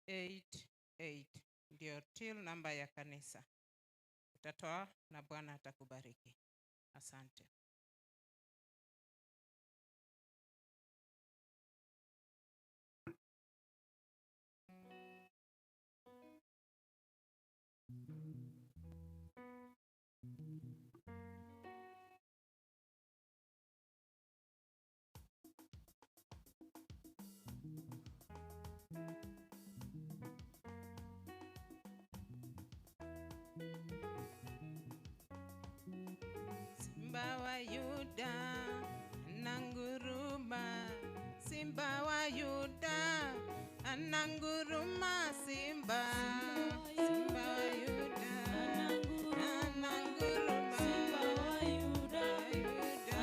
88 ndio till namba ya kanisa. Utatoa na Bwana atakubariki. Asante. Simba wa Yuda ananguruma, Simba wa Yuda ananguruma, Simba, Simba wa Yuda ananguruma, Simba wa Yuda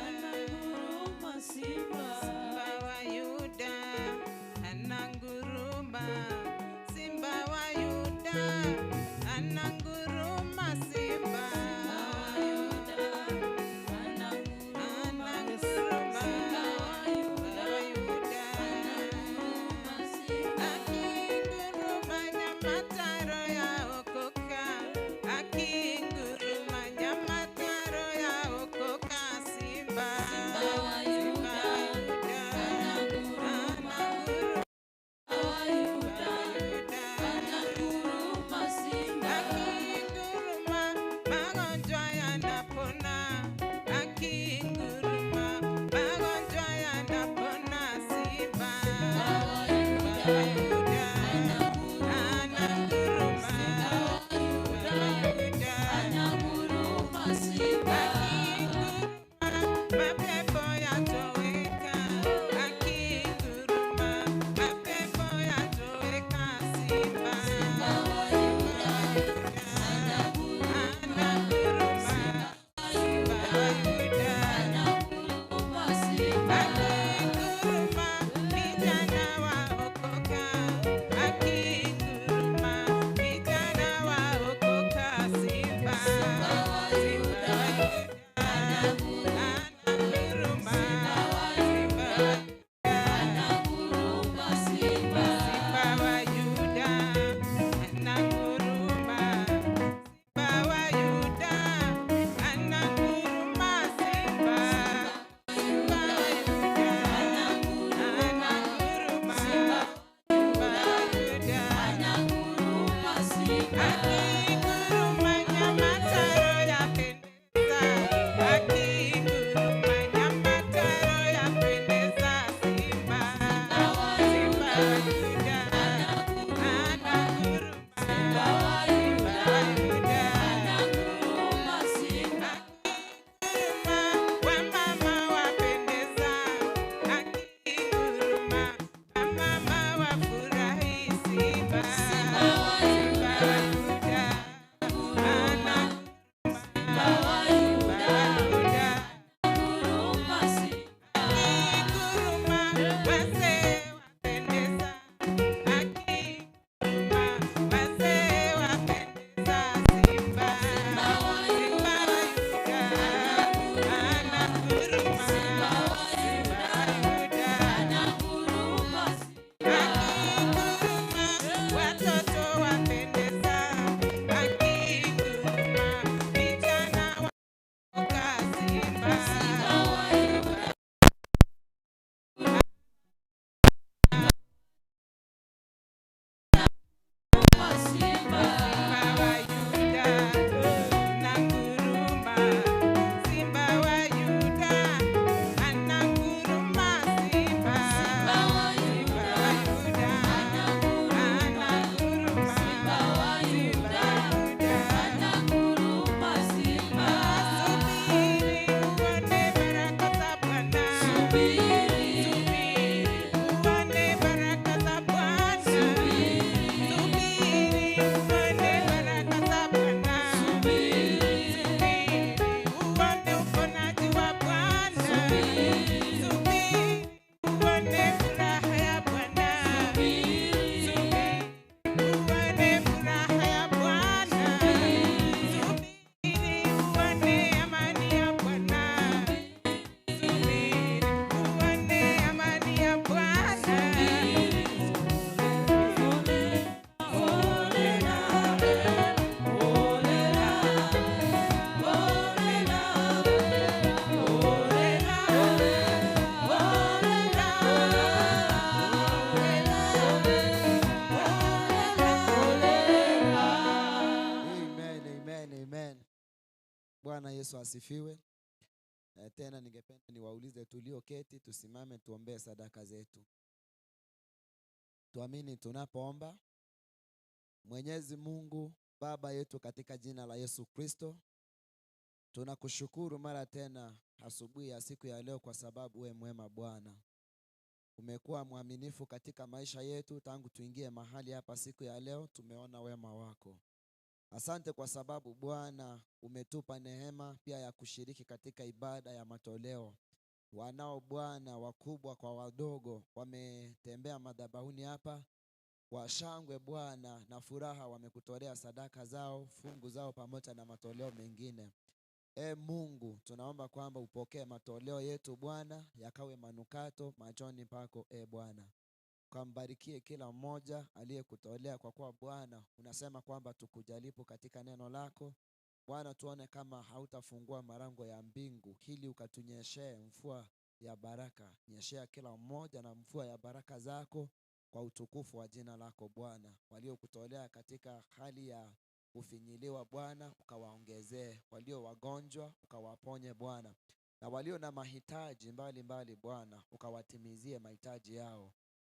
ananguruma, Simba, Simba wa Yuda ananguruma, Simba wa Yuda ananguruma, Simba. Simba wa Yuda Ananguruma, ananguruma, Simba. Akinguruma nyamataro ya okoka, akinguruma nyamataro ya okoka, Simba. Simba wa Yuda ananguruma, wa Yuda ananguruma, Simba. Akinguruma magonjwa yanapona, akinguruma magonjwa yanapona, Simba. Simba wa Yuda Ananguruma, ananguruma, Simba wa Yuda ananguruma, Simba. Akinguruma mapepo yatoweka, akinguruma mapepo yatoweka, Simba. Simba wa Yuda ananguruma, Ananguruma, Simba wa Simba Yuda wa Yuda. ananguruma, Simba. Akinguruma vijana waokoka, akinguruma vijana waokoka, Simba. Simba wa Simba Yuda wa Yuda ananguruma, ananguruma, Simba wa Simba Yuda wa ananguruma, Simba. Simba wa Yuda ananguruma, Simba wa Yuda ananguruma, Simba. Simba wa Yuda Ananguruma, ananguruma, Simba Simba wa Yuda ananguruma, Simba. Akinguruma nyamataro yapendeza, akinguruma nyamataro yapendeza, Simba. Simba wa Simba Yuda wa Yuda ananguruma, ananguruma, Simba wa Simba Yuda wa Yuda ananguruma, Simba. Akinguruma wamama wapendeza, akinguruma wamama wafurahi, Simba. Simba wa Simba Yuda wa Yuda Bwana Yesu asifiwe. Tena ningependa niwaulize tulioketi tusimame tuombee sadaka zetu. Tuamini tunapoomba. Mwenyezi Mungu Baba yetu, katika jina la Yesu Kristo, tunakushukuru mara tena asubuhi ya siku ya leo kwa sababu we mwema Bwana. Umekuwa mwaminifu katika maisha yetu tangu tuingie mahali hapa siku ya leo, tumeona wema wako. Asante kwa sababu Bwana umetupa neema pia ya kushiriki katika ibada ya matoleo. Wanao Bwana wakubwa kwa wadogo wametembea madhabahuni hapa kwa shangwe Bwana na furaha, wamekutolea sadaka zao, fungu zao pamoja na matoleo mengine. E Mungu, tunaomba kwamba upokee matoleo yetu Bwana, yakawe manukato machoni pako. E Bwana, kambarikie kila mmoja aliyekutolea, kwa kuwa Bwana unasema kwamba tukujaribu katika neno lako Bwana, tuone kama hautafungua malango ya mbingu ili ukatunyeshee mvua ya baraka. Nyeshea kila mmoja na mvua ya baraka zako kwa utukufu wa jina lako Bwana. Waliokutolea katika hali ya kufinyiliwa Bwana, ukawaongezee. Walio wagonjwa ukawaponye Bwana, na walio na mahitaji mbalimbali Bwana, ukawatimizie mahitaji yao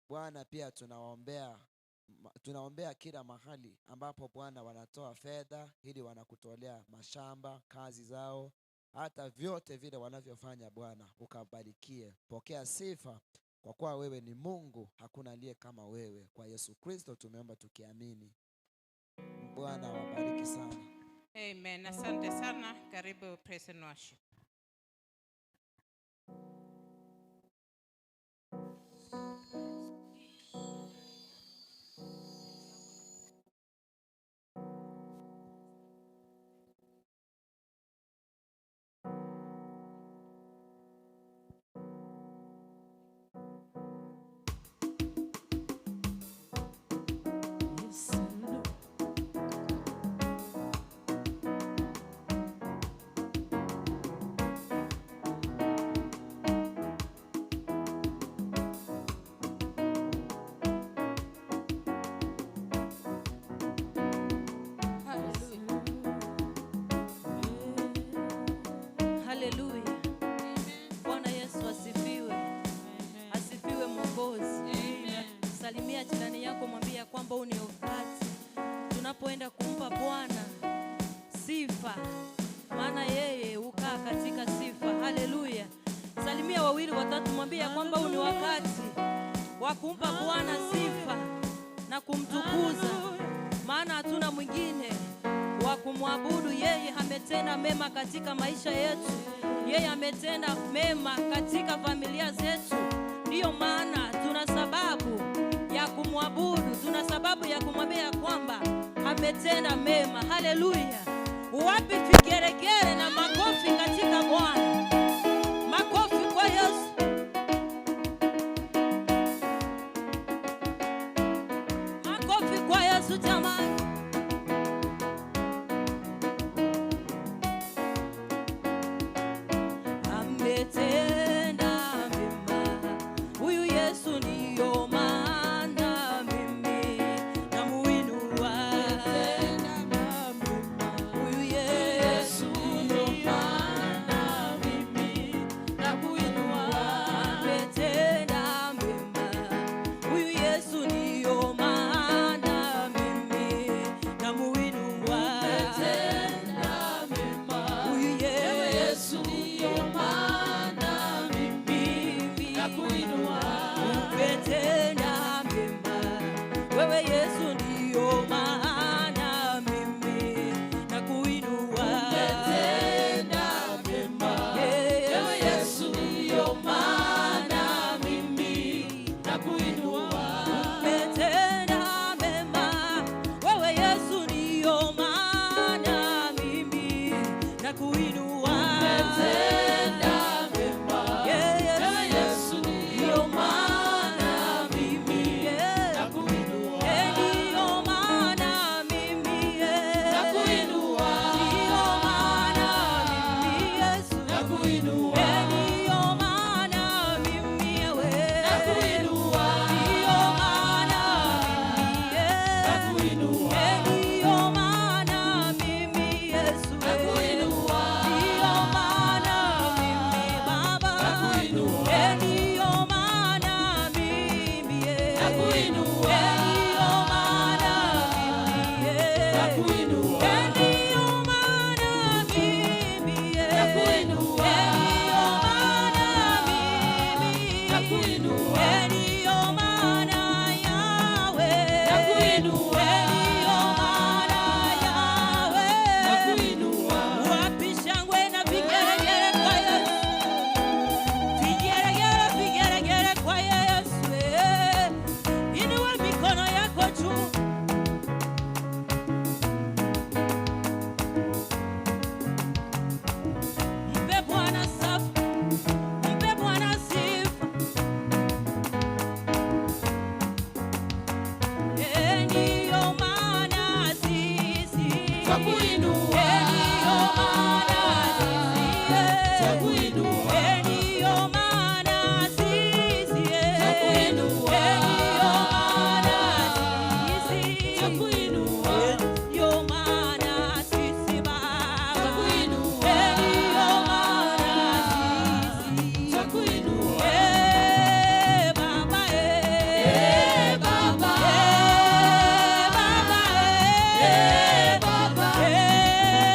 Bwana. Pia tunaombea kila mahali ambapo Bwana wanatoa fedha ili wanakutolea mashamba, kazi zao, hata vyote vile wanavyofanya Bwana, ukabarikie. Pokea sifa kwa kuwa wewe ni Mungu, hakuna aliye kama wewe. Kwa Yesu Kristo tumeomba tukiamini. Bwana awabariki sana. Amen. Asante sana. Karibu praise and worship. Haleluya. Bwana Yesu asifiwe. Asifiwe Mwokozi. Salimia jirani yako, mwambie ya kwamba huu ni wakati tunapoenda kumpa Bwana sifa, maana yeye hukaa katika sifa. Haleluya. Salimia wawili watatu, mwambie ya kwamba huu ni wakati wa kumpa Bwana sifa na kumtukuza, maana hatuna mwingine wa kumwabudu. Yeye ametenda mema katika maisha yetu, yeye ametenda mema katika familia zetu. Ndiyo maana tuna sababu ya kumwabudu, tuna sababu ya kumwambia ya kwamba ametenda mema. Haleluya! Wapi vigeregere na makofi katika Bwana? Makofi kwa Yesu. Makofi kwa Yesu jamani. Ametenda mema huyu Yesu, ndiyo maana mimi namuinua. Huyu Yesu ndiyo maana mimi namuinua. Ametenda mema huyu Yesu, ndiyo maana mimi namuinua. Huyu Yesu ndiyo maana mimi nakuinua. Umetenda mema wewe Yesu, ndiyo maana mimi nakuinua. Umetenda mema wewe Yesu, ndiyo maana mimi nakuinua. Umetenda mema wewe Yesu, ndiyo maana mimi nakuinua. Umetenda mema wewe Yesu, ndiyo maana mimi nakuinua. Twakuinua. Ndiyo maana Yahweh. Twakuinua. Wapi shangwe na vigelegele kwa Yesu? Vigelegele, vigelegele kwa Yesu. Inua mikono yako juu. Mpe Bwana safa, mpe Bwana sifa. Ndiyo maana sisi Twakuinua. Ndiyo maana sisi Twakuinua. Ndiyo maana sisi Twakuinua. Ndiyo maana sisi Twakuinua. Ndiyo maana sisi Baba Twakuinua. Ndiyo maana sisi Twakuinua. Eh, Baba, eh. Eh, Baba. Eh, Baba, eh. Eh, Baba. Eh,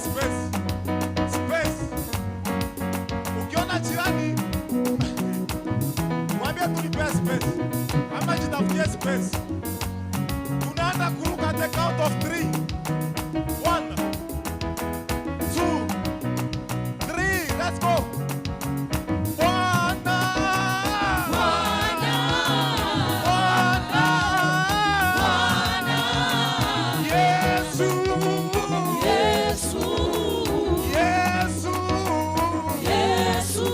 Space. Space. Ukiona jirani, mwambie tu nipe space. Ama jitafutie space. Tunaanza kuruka the count of three. One, two, three. Let's go. Bwana. Bwana. Yesu. Yesu, Yesu. Yesu,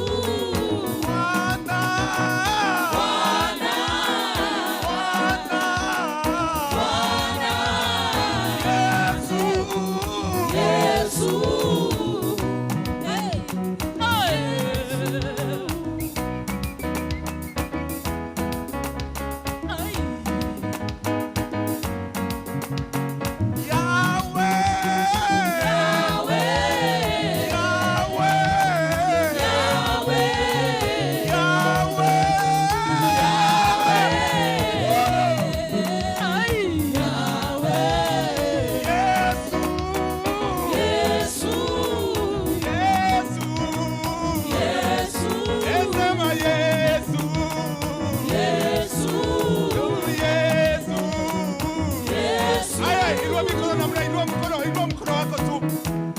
Bwana. Bwana. Yesu. Yesu. Hey, hey. Ay. Yahweh. Yahweh, Yahweh. Yahweh, Yahweh. ay, Yahweh, Yesu. Yesu, Yesu. Yesu, Sema Yesu. Yesu, Yesu. Yesu. Haya, inua mikono namna, inua mkono, inua mkono wako tu.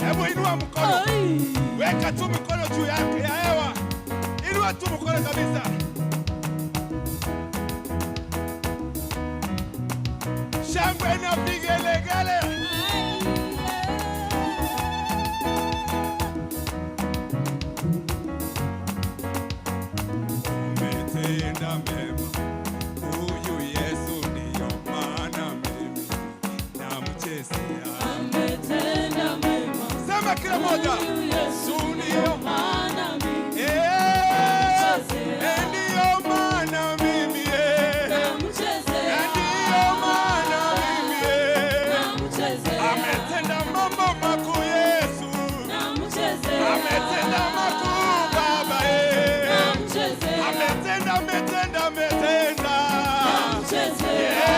Hebu inua mkono. Ay. Weka tu mikono juu yake ya hewa. Inua tu mkono kabisa. Shangwe na vigelegele. Umetenda mema huyu Yesu, ndiyo maana mimi namchezea. Ametenda mema. Sema kila moja. Huyu Yesu Ndiyo. maana mimi Eh, ndiyo maana mimi namchezea, ndiyo maana mimi namchezea, ametenda mambo makuu Yesu, namchezea, ametenda makuu Baba namchezea, ametenda, ametenda, ametenda namchezea,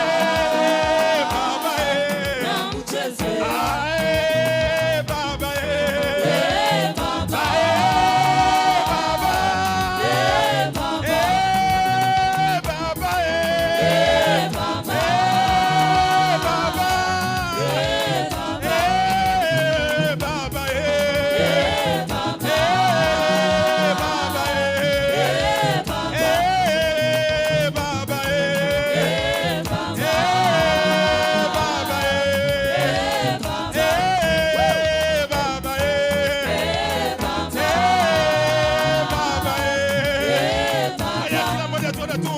Baba namchezea. Ae, Baba Eh, Baba, Ae, Baba eh, Baba, Baba eh, Baba, Baba eh, Baba, Baba eh, Baba, Baba eh, Baba, Baba eh, Baba, Baba eh, Baba, Baba eh, Baba, Baba eh, Baba. Haya, kila mmoja tuone tu.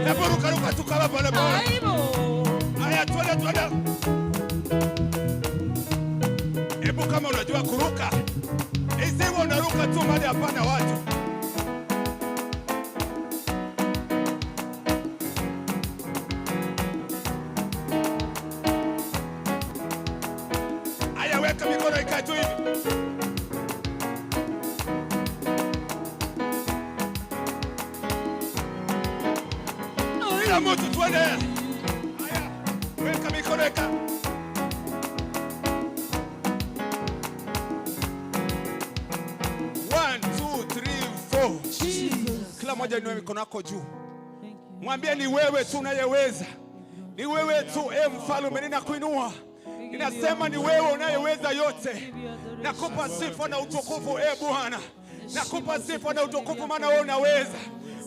Hebu ruka ruka tu kama pole pole. Aibo. Haya, tuone tuone. Hebu kama unajua kuruka, isiwe unaruka tu mahali hapana watu. Haya, weka mikono ikae tu hivi. Kila mtu tuende. Haya, weka mikono eka. One, two, three, four. Kila mmoja inue mikono yako juu. Mwambie ni wewe tu unayeweza. Ni wewe tu e mfalme, ninakuinua. Ninasema ni wewe unayeweza yote. Nakupa sifa na utukufu e Bwana. Nakupa sifa na utukufu maana wewe unaweza.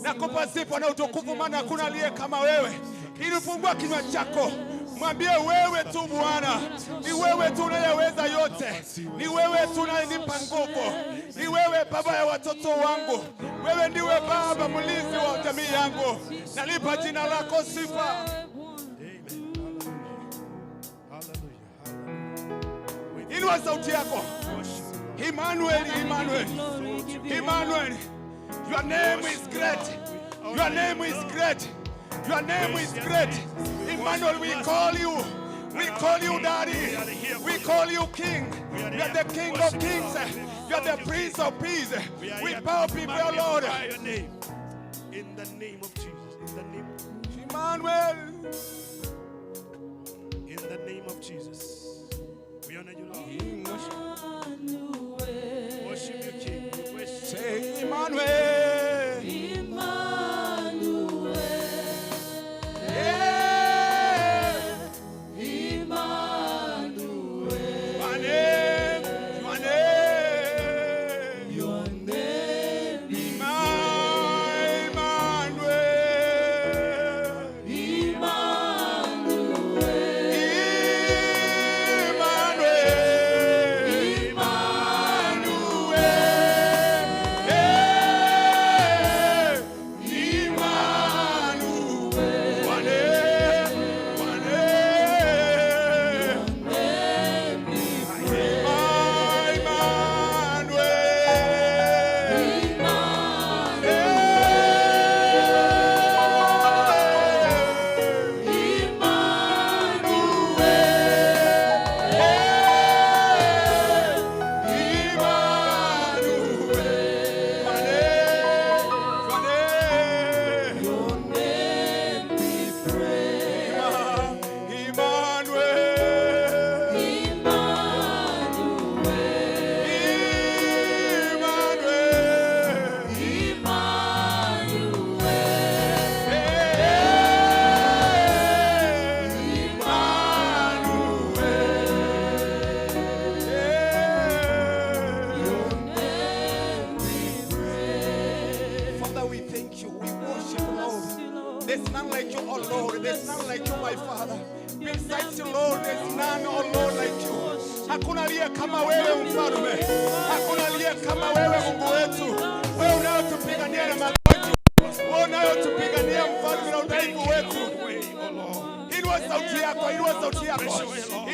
Nakupa sifa na utukufu maana hakuna aliye kama wewe. Ili fungua kinywa chako, mwambie wewe tu Bwana, ni wewe tu unayeweza yote, ni wewe tu unayenipa nguvu, ni wewe baba ya watoto wangu, wewe ndiwe baba mlinzi wa jamii yangu. Nalipa jina lako sifa. Hallelujah. Hallelujah. Inua sauti yako. Emmanuel, Emmanuel, Emmanuel. Your name is great. Your name is great. Your name is great. Emmanuel, we call you. We call you Daddy. We call you King. You are the King of Kings. You are the Prince of Peace. We are We here bow to before Lord. magnify your name. In the name of Jesus. In the name Emmanuel. in the name of Jesus. We honor you, Lord. Worship you, King. We worship. Say Emmanuel. Yeah. Your name, your name, your name, Emmanuel. Emmanuel. Emmanuel. Eh, Emmanuel. Your name, your name. Emmanuel. Emmanuel. Emmanuel. Father, we thank you. We worship you, Lord. There's none like you, oh Lord. There's none like you, my Father. Besides you, Lord, there's none, oh Lord, like you. Hakuna aliye kama wewe mfalme. Hakuna aliye kama wewe Mungu wetu. Wewe unayotupigania na magonjwa. Wewe unayotupigania mfalme na udhaifu wetu. Way, oh Lord. Inua sauti yako, inua sauti yako.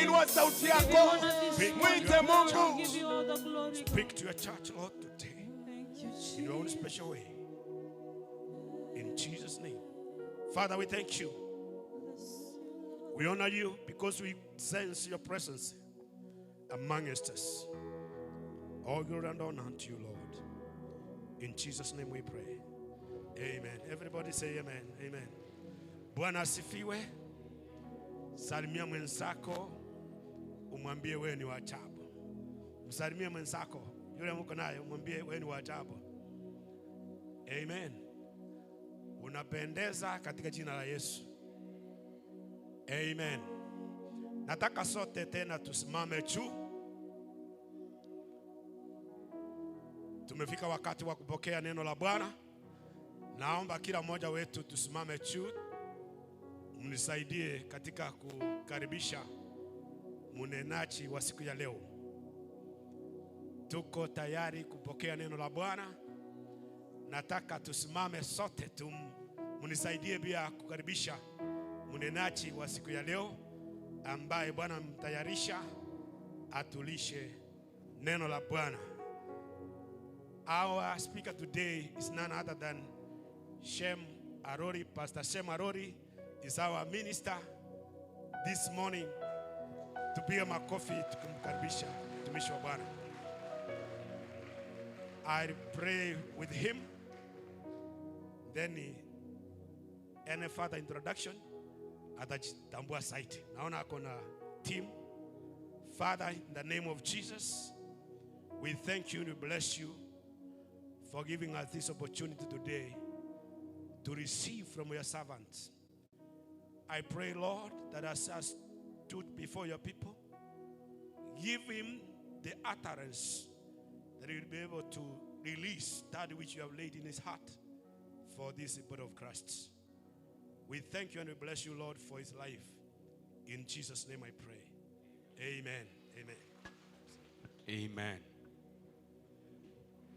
Inua sauti yako. Mwite Mungu. Give you all the glory. Speak to your church, Lord, today Thank you, in your own special way. In Jesus' name. Father, we thank you. We honor you because we sense your presence amongst us. All glory and honor unto you, Lord. In Jesus' name we pray. Amen. Everybody say amen. Amen. Bwana asifiwe. Salimia mwenzako, umwambie wewe ni wa ajabu. Msalimie mwenzako yule mko naye, umwambie wewe ni wa ajabu. Amen. Unapendeza katika jina la Yesu. Amen. Nataka sote tena tusimame juu. Tumefika wakati wa kupokea neno la Bwana. Naomba kila mmoja wetu tusimame juu, mnisaidie katika kukaribisha mnenaji wa siku ya leo. Tuko tayari kupokea neno la Bwana. Nataka tusimame sote tu, mnisaidie pia kukaribisha mnenaji wa siku ya leo ambaye Bwana amtayarisha atulishe neno la Bwana. Our speaker today is none other than Shem Arori. Pastor Shem Arori is our minister this morning. Tupige makofi tukimkaribisha mtumishi wa Bwana. I pray with him. Then any further introduction atajitambua zaidi. Naona ako na team. Father, in the name of Jesus, we thank you and we bless you for giving us this opportunity today to receive from your servants. I pray, Lord, that as I stood before your people, give him the utterance that he will be able to release that which you have laid in his heart for this body of Christ. We thank you and we bless you, Lord, for his life. In Jesus' name I pray. Amen. Amen. Amen.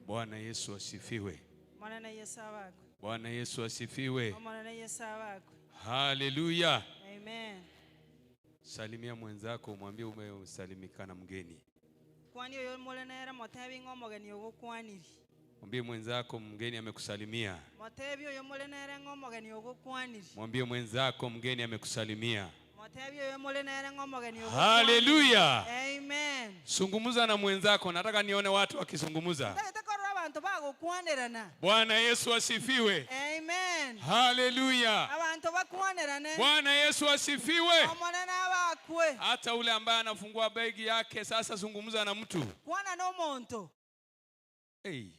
Bwana Yesu asifiwe. Mwana Yesu abakwe. Bwana Yesu asifiwe. Omwana Yesu abakwe. Haleluya. Amen. Salimia mwenzako umwambie umesalimika na mgeni. Kwani oyo mulenera motebi ng'omogeni ogokwaniri. Mwambie mwenzako mgeni amekusalimia. Motebi oyo mulenere ng'omogeni ogokwaniri. Mwambie mwenzako mgeni amekusalimia. Motebi oyo mulenere ng'omogeni ogokwaniri. Haleluya. Amen. Zungumza na mwenzako, nataka nione watu wakizungumza. Tagete korora abantu bagokwanerana. Bwana Yesu asifiwe. Amen. Haleluya. Abantu bakwanerane. Bwana Yesu asifiwe. Omwana abakwe. Abakwe. Hata ule ambaye anafungua begi yake sasa, zungumza na mtu. Kwana n'omonto. Hey,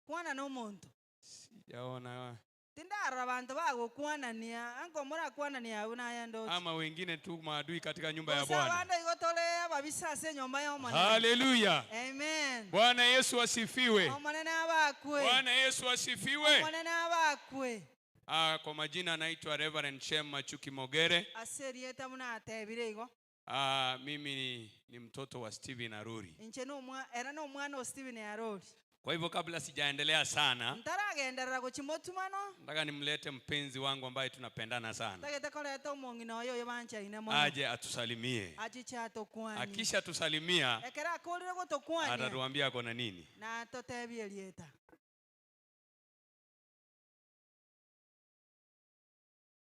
Kwana n'omonto. Sijaona. Tindarora bantu bagokwanania anko morakwanania abu naye ndoche. Ama wengine tu maadui katika nyumba ya Gose Bwana. abande igo tore ababisa ase enyomba ya omonene. Haleluya. Amen. Bwana Yesu asifiwe. Omonene abakwe. Bwana Yesu asifiwe. Omonene abakwe. Ah, kwa majina anaitwa Reverend Shem Machuki Mogere. Ase erieta buna atebire igo. Ah, mimi ni mtoto wa Stephen Aruri. Inche nomwa era nomwana o Stephen Arori. Kwa hivyo kabla sijaendelea sana, Ntaragenderera gochimotumano. Nataka nimlete mpenzi wangu ambaye tunapendana sana. Tagete koreta omong'ina oyo oyo banchaine mono. Aje atusalimie. Achiche atokwani. Akisha tusalimia, Ekero akorire gotokwania. Atatuambia ako na nini. Na totebie erieta.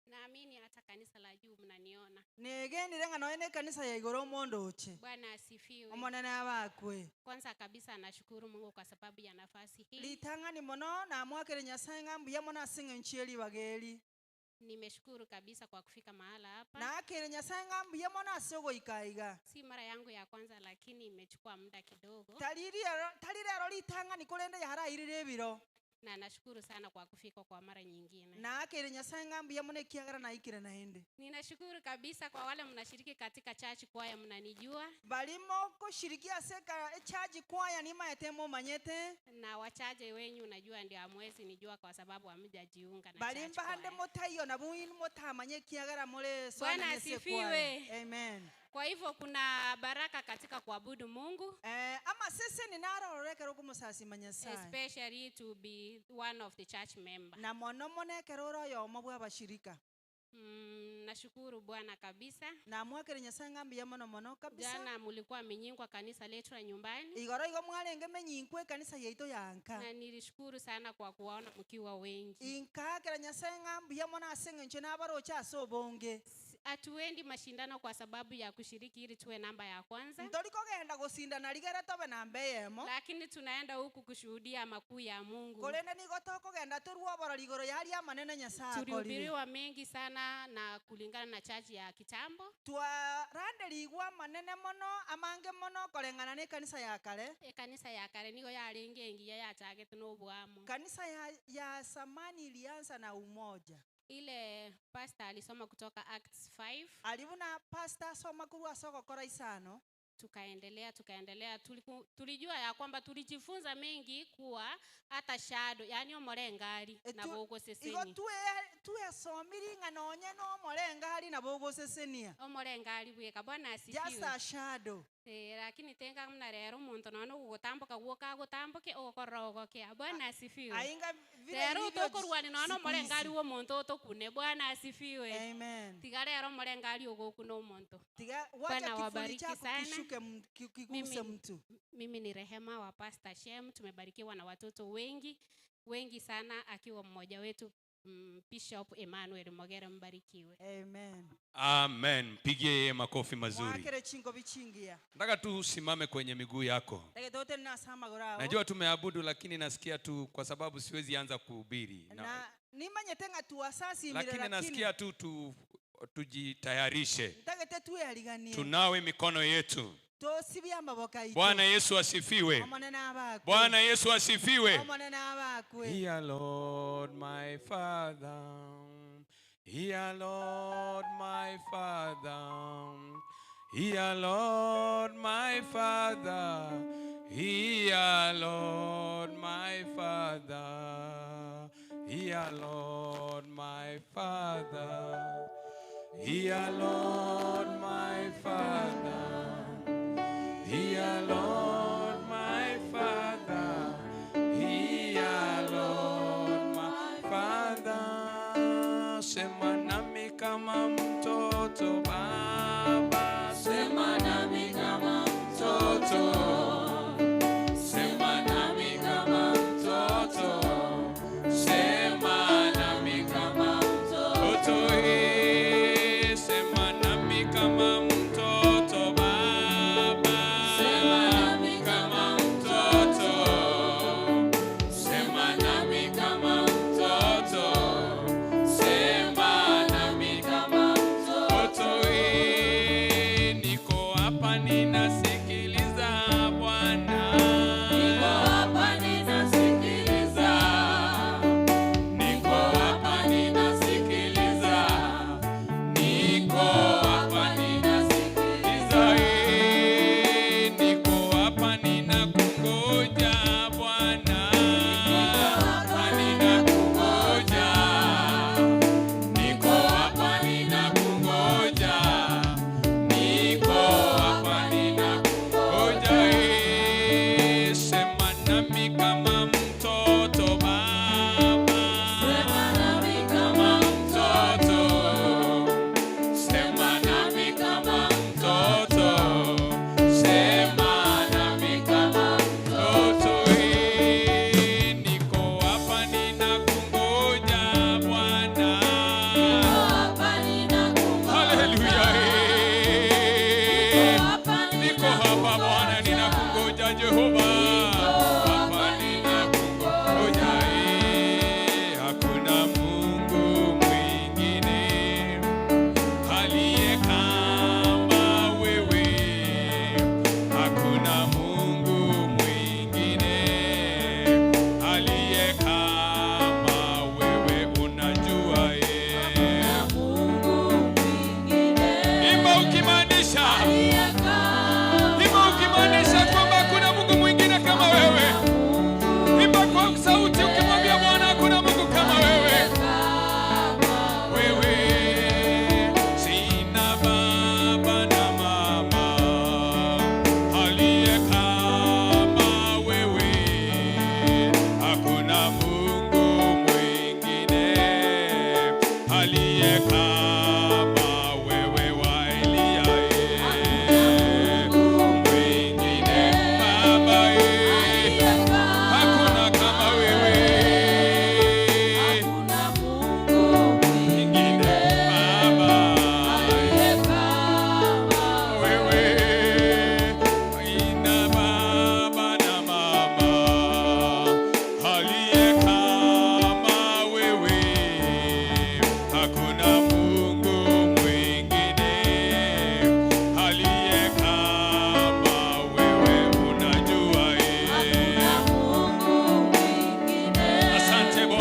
Naamini hata kanisa la juu mnaniona. Negenire ng'a noe ne kanisa ya igoro omondo oche. Bwana asifiwe. Omonene abakwe. Kwanza kabisa nashukuru Mungu kwa sababu ya nafasi hii. Litang'ani mono namwakire Nyasaye ng'a mbuya mono ase eng'encho eribaga eri. Nimeshukuru kabisa kwa kufika mahala hapa. Naakire Nyasaye ng'a mbuya mono ase ogoika iga. Si mara yangu ya kwanza, lakini imechukua muda kidogo. Tari rero ritang'ani korende yarairire ebiro. Na nashukuru sana kwa kufika kwa mara nyingine. Naakire Nyasaye ng'a mbuya mono ekiagera naikire naende. Ninashukuru kabisa kwa wale mnashiriki katika church choir, mnanijua. Barimo kushirikia ase church choir nimaete mumanyete. Na wachache wenyu najua ndio hamwezi nijua kwa sababu hamjajiunga na Bali church mbahande choir. motaiyo na buinu motamanye ekiagera more swana Bwana nese asifiwe. choir. Amen. Kwa hivyo kuna baraka katika kuabudu Mungu. Ama sisi ninarorekera okumusasima Nyasaye. Especially to be one of the church member. Na mono monekera oroyo omo bw'abashirika. Nashukuru Bwana kabisa. Na mwakire Nyasaye ng'a mbuya mono mono kabisa. Jana mulikuwa minyingwa kanisa letu la nyumbani. Igoro igo mwarenge menyinkwa ekanisa yeito yanka. Na nilishukuru sana kwa kuwaona mkiwa wengi. Inkakera Nyasaye ng'a mbuya mono ase eng'encho nabaroche ase obonge. Hatuendi mashindano kwa sababu ya kushiriki ili tuwe namba ya kwanza. Ntorikogenda gusindana rigere tobe namba eyemo. Lakini tunaenda huku kushuhudia makuu ya Mungu. Korende nigo tokogenda torwobora rigoro yari amanene Nyasaye akorire. Tulihubiriwa mengi sana na kulingana na church ya kitambo. Twaranderigwa manene mono amange mono koreng'ana ne kanisa ya kare. Kanisa ya kare nigo yarenge engiya yachagete n'obwamo. Kanisa ya samani ilianza na umoja. Ile pastor alisoma kutoka Acts 5. Alibuna pastor asoma kurwa soko kora isano. Tukaendelea, tukaendelea, tulijua ya kwamba tulijifunza mengi kuwa hata shadow, yani omorengari na bogo seseni. Igo tuwe somiri ng'ano onye no omorengari na bogo sesenia. Omorengari bweka Bwana asifiwe. Just a shadow. Lakini tenga mna rero muntu nono gugutambuka guoka gutambuke ugukorora ugokea. Bwana asifiwe. Ainga vile Rero ilivyo utokorwani nono siku hizi. omorengari wo muntu utokune. Bwana asifiwe. Amen. Tiga rero omorengari ugokuna omuntu. Tiga wacha Bwana kifuli wabariki chako sana. kishuke kiguse mtu. Mimi ni Rehema wa Pastor Shem. Tumebarikiwa na watoto wengi wengi sana, akiwa mmoja wetu Bishop Emmanuel Mogere, mbarikiwe. Amen. Amen. Pigie yeye makofi mazuri. Mwakere chingo bichingia. Nataka tu usimame kwenye miguu yako. Nataka tote na sama gorao. Najua tumeabudu lakini nasikia tu kwa sababu siwezi anza kuhubiri. Na nimanyete ngatu asasi mire Lakini nasikia tu tujitayarishe. Nataka tuwe aliganie. Tunawe mikono yetu. Tosibia maboka ito. Bwana Yesu asifiwe. Omonene abakwe. Bwana Yesu asifiwe. Omonene abakwe. Hear Lord my Father. Hear Lord my Father. Hear Lord my Father. Hear Lord my Father. Hear Lord my Father. Hear Lord my Father. Hear Lord my Father. Hear Lord my Father. Sema nami kama mtoto Baba. Sema nami kama mtoto. Sema nami kama mtoto. Sema nami kama mtoto. Sema nami kama mtoto Baba. Sema nami kama mtoto. Sema nami kama mtoto. Sema nami kama mtoto.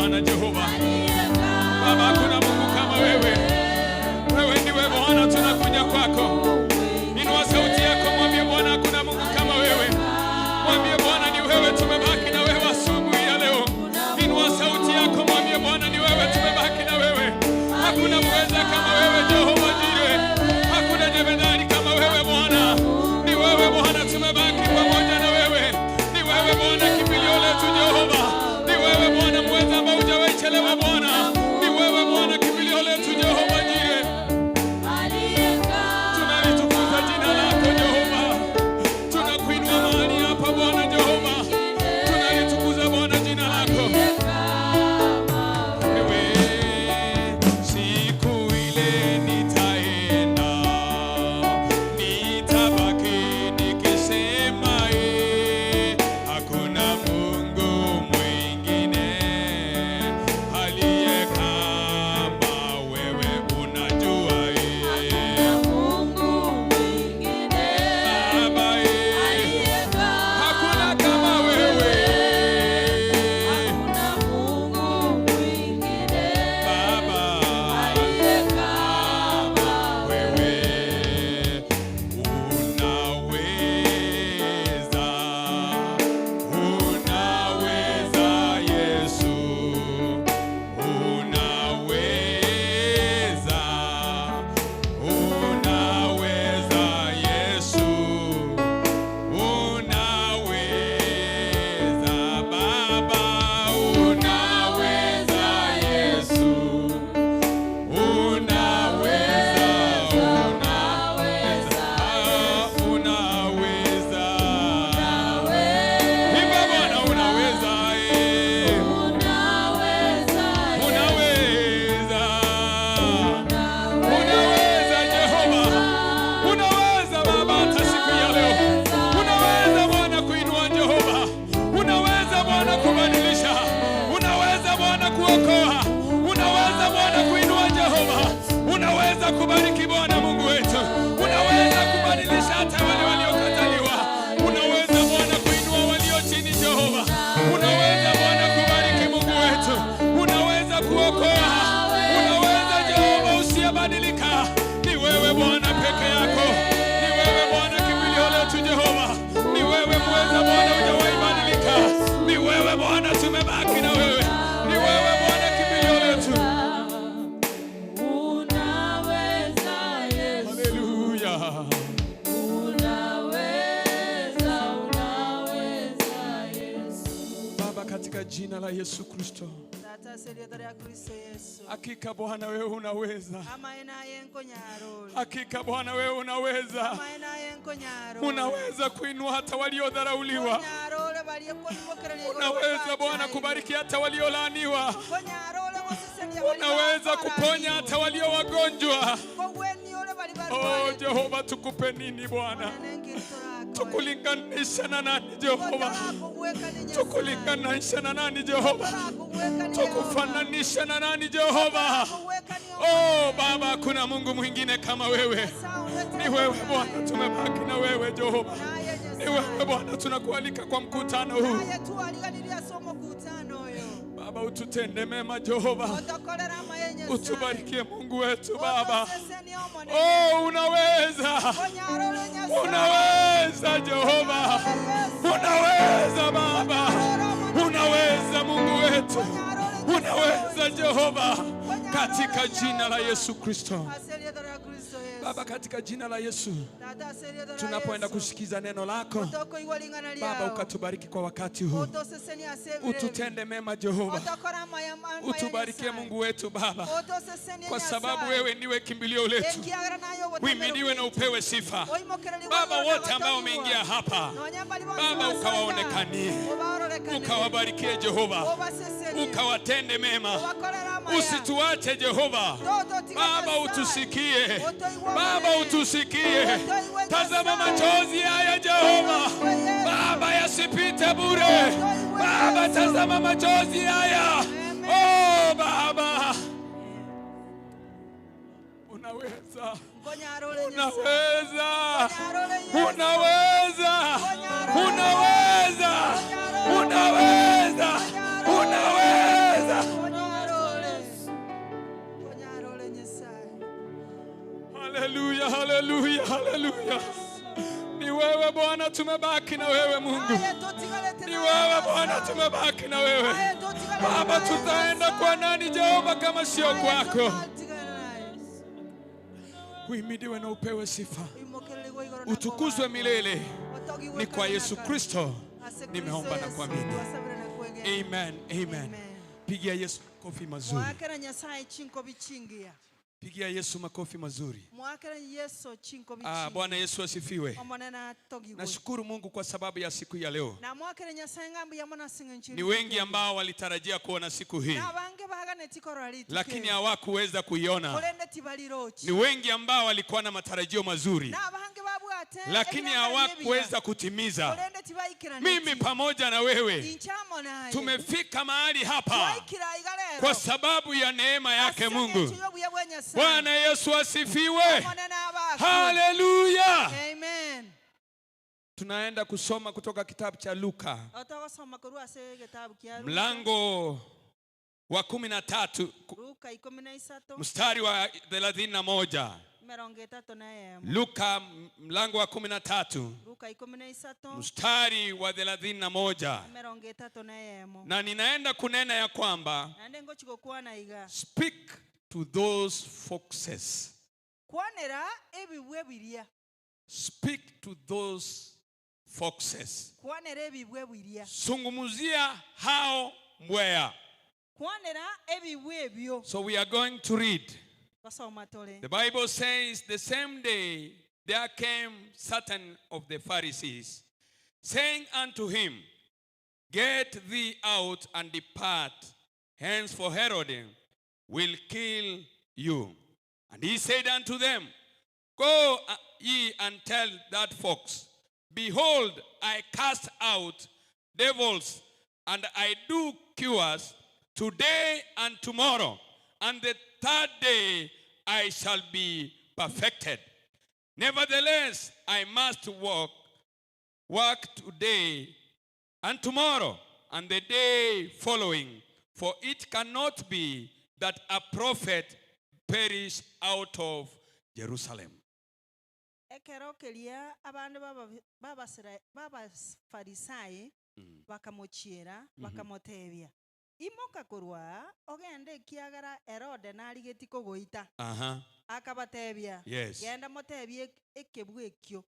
Bwana Jehova. Baba, hakuna Mungu kama wewe. Wewe ndiwe Bwana, tunakuja kwako. Inua sauti yako, mwambie Bwana hakuna Mungu kama wewe. Mwambie Bwana ni wewe, tumebaki na wewe asubuhi ya leo. Inua sauti yako, mwambie Bwana ni wewe, tumebaki na wewe. Hakuna mweza kama wewe Jehova Jire, hakuna jemedari kama wewe Bwana. Ni wewe Bwana, tumebaki pamoja na wewe. Ni wewe Bwana, kimbilio letu Jehova. Ni wewe Bwana mweza ambao hujawahi chelewa Bwana. Ni wewe Bwana, kimbilio letu Jehova Jire. Tunalitukuza jina lako Jehova, tunakuinua mahali hapa Bwana Jehova, tunalitukuza Bwana jina lako. Wewe, siku ile nitaenda, nitabaki nikisema, hakuna Mungu mwingine aliye kama wewe, unajua Baba, hakuna kama wewe Baba, wewe unaweza, unaweza Yesu, unaweza, unaweza Yesu, unaweza Baba, unaweza Yesu. Unaweza, unaweza, unaweza. Imba Bwana, unaweza, Unaweza. Unaweza Jehova. Unaweza Baba hata siku ya leo. Unaweza Bwana kuinua Jehova. Unaweza Bwana kubadilisha. Unaweza Bwana kuokoa. Unaweza Bwana kuinua Jehova. Unaweza kubariki Bwana Mungu wetu. Unaweza kubadilisha hata wale waliokataliwa. Unaweza Bwana kuinua walio chini Jehova. Unaweza Bwana kubariki Mungu wetu. Unaweza kuokoa. Unaweza Jehova usiyebadilika. Ni wewe Bwana peke yako. Ni wewe Bwana kimbilio letu Jehova. Ni wewe mweza Bwana, hujawahi badilika. Ni wewe Bwana, tumebaki na wewe. Ni wewe Bwana kimbilio letu. Haleluya. Baba, katika jina la Yesu Kristo, Tata ase erieta ria Kristo Yesu. hakika Bwana wewe unaweza. Amaene aye nkonyarore. Hakika Bwana wewe unaweza. Amaene aye nkonyarore. Unaweza kuinua hata waliodharauliwa. Konyarore barie koimokereria igoro Unaweza Bwana bachaire. kubariki hata waliolaaniwa. Konyarore gosesenia baria Unaweza kuponya hata walio wagonjwa. Kogweniore bari Oh barwarete. Jehova, tukupe nini Bwana? Monene nkiritorako. Tukulinganisha na nani Jehova? Tukulinganisha na nani Jehova? Tukufananisha na nani Jehova? Oh Baba, hakuna Mungu mwingine kama wewe. Ni wewe Bwana, tumebaki na wewe Jehova. Ni wewe Bwana, tunakualika kwa mkutano huu. Naye twariganirie ase omokutano oyo. Baba, ututende mema Jehova, Otokorera amaye Nyasaye. utubarikie Mungu wetu Baba. Otosesenie Omonene. Oh, unaweza, Konyarore Nyasaye. unaweza Jehova, unaweza Baba, unaweza Mungu wetu, unaweza Jehova, katika jina la Yesu Kristo. Ase erieta ria Kristo Yesu. Baba, katika jina la Yesu, Tata ase erieta ria tunapoenda Yesu. kusikiza neno lako Otokoigwa ring'ana Baba, riao. ukatubariki kwa wakati huu, Otosesenie ase ebirebe. ututende mema Jehova, Otokora amaya amaya utubarikie Nyasaye. Mungu wetu Baba, Otosesenie kwa sababu Nyasaye. wewe ndiwe kimbilio letu. Ekiagera naye obotamero Uhimidiwe na bwitu. upewe sifa. Oimokererigwe Baba, igoro na wote ambao gotogigwa. wameingia hapa Nonya mbari bonsi Baba, basoya. ukawaonekanie, Obaororekane. ukawabarikie Jehova, Obasesenie. ukawatende mema, Obakorere amaya. usituache Jehova. Toto tiga Baba, Nyasaye. utusikie Otoigwe Baba, Omonene. utusikie. Otoigwe Tazama Nyasaye. machozi haya Jehova, Otoigwe Yesu. Baba, yasipite bure. Otoigwe Baba, Yesu. tazama machozi haya. Amen. Oh Baba, unaweza, Konyarore Nyasaye. unaweza, Konyarore Yesu. unaweza, unaweza, unaweza, unaweza. Haleluya, haleluya. Ni wewe Bwana tumebaki na wewe Mungu. Aye totigarete Ni naye wewe Bwana Nyasaye. tumebaki na wewe. Aye totigarete Baba, naye tutaenda Nyasaye. kwa nani Jehova kama sio Aye kwako? totatigana naye. Uhimidiwe na upewe sifa, Uimokererigwe igoro na utukuzwe kobakwa. milele. Otogiwe Ni kwa kare na Yesu kare. Kristo Ase Kristo nimeomba na Yesu, kuamini. twasabire na kwegena. Amen, amen. Amen. Pigia Yesu makofi mazuri. Mwakera Nyasaye chinkobi chingiya. Pigia Yesu makofi mazuri. Mwakera Yesu chinkobi Ah, chingiya. Bwana Yesu asifiwe. Omonene atogigwe. Nashukuru Mungu kwa sababu ya siku ya leo. Na mwakera Nyasaye ng'ambu yamo nasinga Ni wengi ambao walitarajia kuona siku hii, nabange baganeti korora rituko lakini eri. hawakuweza kuiona. Korende tibarirochi. Ni wengi ambao walikuwa na matarajio mazuri, Nabange babwate lakini ebirengererio ebiya. hawakuweza kutimiza. Korende tibaikiraneti. Mimi pamoja na wewe Inche amo naye. tumefika mahali hapa Twaikira iga rero. kwa sababu ya neema yake Ase Mungu. eng'encho y'obuya bwa Nyasaye. Bwana Yesu asifiwe. Omonene abakwe. Haleluya. Amen. Tunaenda kusoma kutoka kitabu cha Luka Otogosoma korwa ase egetabu kia Luka. mlango wa 13 Luka 13 mstari wa 31. 31. Luka mlango wa 13 Luka 13 mstari wa 31, 31. na ninaenda kunena ya kwamba Naende ngochigokwana iga. speak to those foxes, Kwanera ebibwe biria. speak to those foxes, Kwanera ebibwe biria. zungumzia hao mbweha. Kwanera ebibwe ebyo. So we are going to read. Basoma tore. The Bible says, the same day there came certain of the Pharisees, saying unto him, Get thee out and depart hence, for Herod will kill you. And he said unto them, Go ye and tell that fox, Behold, I cast out devils, and I do cures today and tomorrow, and the third day I shall be perfected. Nevertheless, I must work today and tomorrow, and the day following, for it cannot be that a prophet perish out of Jerusalem. Ekero keria abandu babafarisayi bakamochiera bakamotebia imoka korwa ogende ekiagera Herode narigeti kogoita. Akabatebia Yes. genda motebie ekebwa ekio.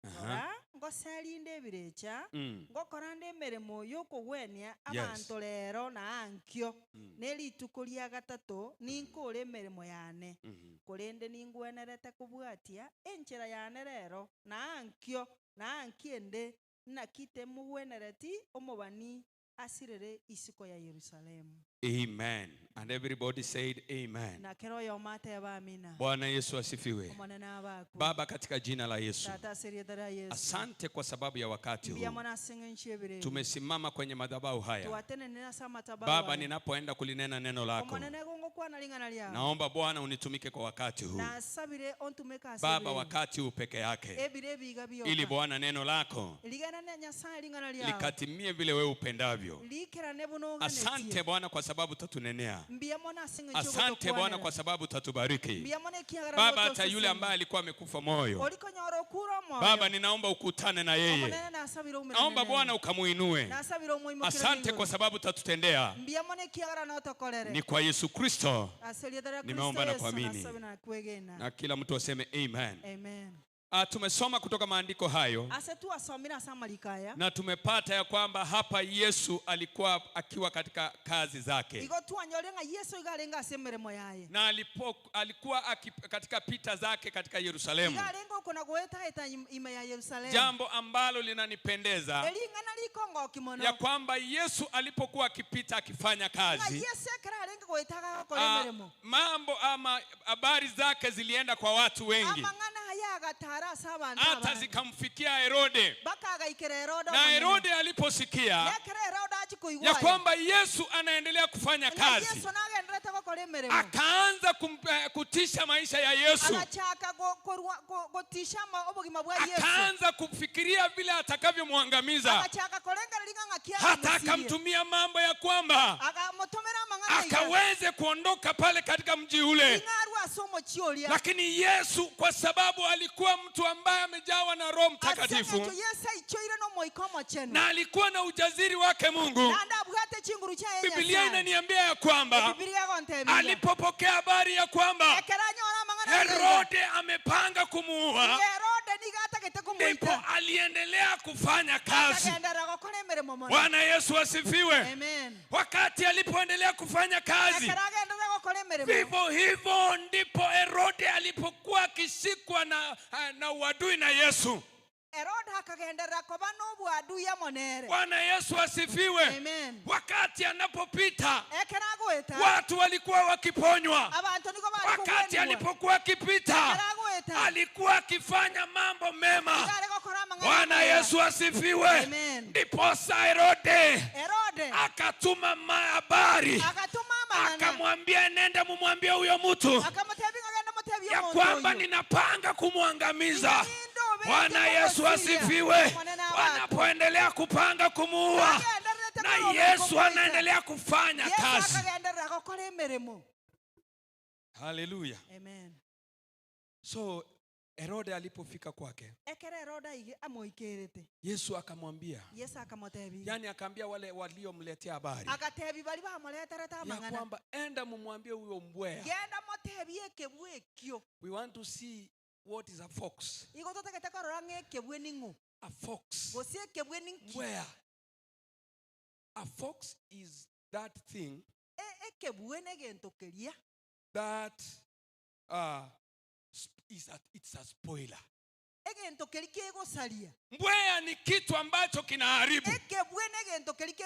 Rora ngoserinde ebirecha ngokora nde emeremo yokogwenia abanto rero na ankio nerituko ria gatato ninkore emeremo yane korende ningwenerete kobwatia enchera yane rero na ankio na ankiende nakite mugwenereti omobani asirere isiko ya Yerusalemu. Amen. And everybody said amen. Na kero yomateba amina. Bwana Yesu asifiwe. Omonene abakwe. Baba, katika jina la Yesu, Tata aserietara Yesu. asante kwa sababu ya wakati Mbia huu mwana ase eng'encho ebere. tumesimama kwenye madhabahu haya. Twatenenera ase amatabao Baba, aya. ninapoenda kulinena neno lako, Omonene gongokwana ring'ana riao. naomba Bwana unitumike kwa wakati huu. Nasabire ontumeke ase Baba, ebire. wakati huu peke yake, Ebire ebiga bioka. ili Bwana neno lako Rigana na Nyasaye ring'ana riao. likatimie vile wewe upendavyo. Likerane buno oganetie. Asante Bwana kwa sababu utatunenea. Mbia mwana ase eng'encho Asante Bwana ogotokwanera. kwa sababu utatubariki. Mbia mwana ekiagera Baba, hata gotosesenia. yule ambaye alikuwa amekufa moyo, Orikonyora okure omoyo. Baba, ninaomba ukutane na yeye. Omonene nasabire oumerane Naomba nere. Bwana ukamuinue. Nasabire omoimokere Asante igoro. kwa sababu utatutendea. Mbia mwana ekiagera notokorere. Ni kwa Yesu Kristo Ase rietwa ria Kristo nimeomba na Yesu kuamini. nasabire na kwegena. Na kila mtu aseme amen. Amen. Tumesoma kutoka maandiko hayo Ase twasomire ase amariko aya. na tumepata ya kwamba hapa Yesu alikuwa akiwa katika kazi zake Igo twanyore ng'a Yesu iga arenge ase emeremo yaye. na alikuwa katika pita zake katika Yerusalemu, Iga arenge okona goetaeta ime ya Yerusalemu. jambo ambalo linanipendeza Ering'ana rikongoki mono. ya kwamba Yesu alipokuwa akipita akifanya Ng'a kazi, Yesu ekero arenge goetaga gokora emeremo. mambo ama habari zake zilienda kwa watu wengi, Amang'ana aya agatara ase abanto hata abange. zikamfikia Herode. Bakagaikera Herode Na omonene. Herode aliposikia Nekero Herode achikoigwa ya aya. kwamba Yesu anaendelea kufanya Ng'a kazi, Yesu nagenderete gokora emeremo. akaanza kutisha maisha ya Yesu, Agachaka gotisha obogima bwa Yesu. akaanza kufikiria vile atakavyomwangamiza, Agachaka korengereria ng'a ng'aki hata akamosirie. akamtumia mambo ya kwamba Akamotomera amang'ana iga. akaweze kuondoka pale katika mji ule Ing'arwa Lakini Yesu, kwa sababu alikuwa mtu ambaye amejawa na Roho Mtakatifu na alikuwa na ujasiri wake Mungu, Biblia inaniambia ya kwamba alipopokea habari ya kwamba Herode amepanga kumuua, ndipo aliendelea kufanya kazi. Bwana Yesu asifiwe. Amen. Wakati alipoendelea kufanya kazi, vivyo hivyo ndipo Herode alipokuwa akishikwa na uadui na Yesu. Bwana Yesu asifiwe. Amen. Wakati anapopita watu walikuwa wakiponywa. Wakati alipokuwa akipita alikuwa akifanya mambo mema. Bwana Yesu asifiwe. Ndipo Herode akatuma habari, akamwambia, nenda mumwambie huyo mtu ya kwamba ninapanga kumwangamiza. Bwana Yesu asifiwe. Wanapoendelea kupanga kumuua, na Yesu anaendelea kufanya kazi. Hallelujah. Amen. So Herode alipofika kwake, Yesu akamwambia, yani akaambia wale waliomletea habari ya kwamba enda mumwambie huyo mbweha. We want to see what is a fox. A fox. Where? A fox is that thing that it's a spoiler. Mbweha ni kitu ambacho kinaharibu.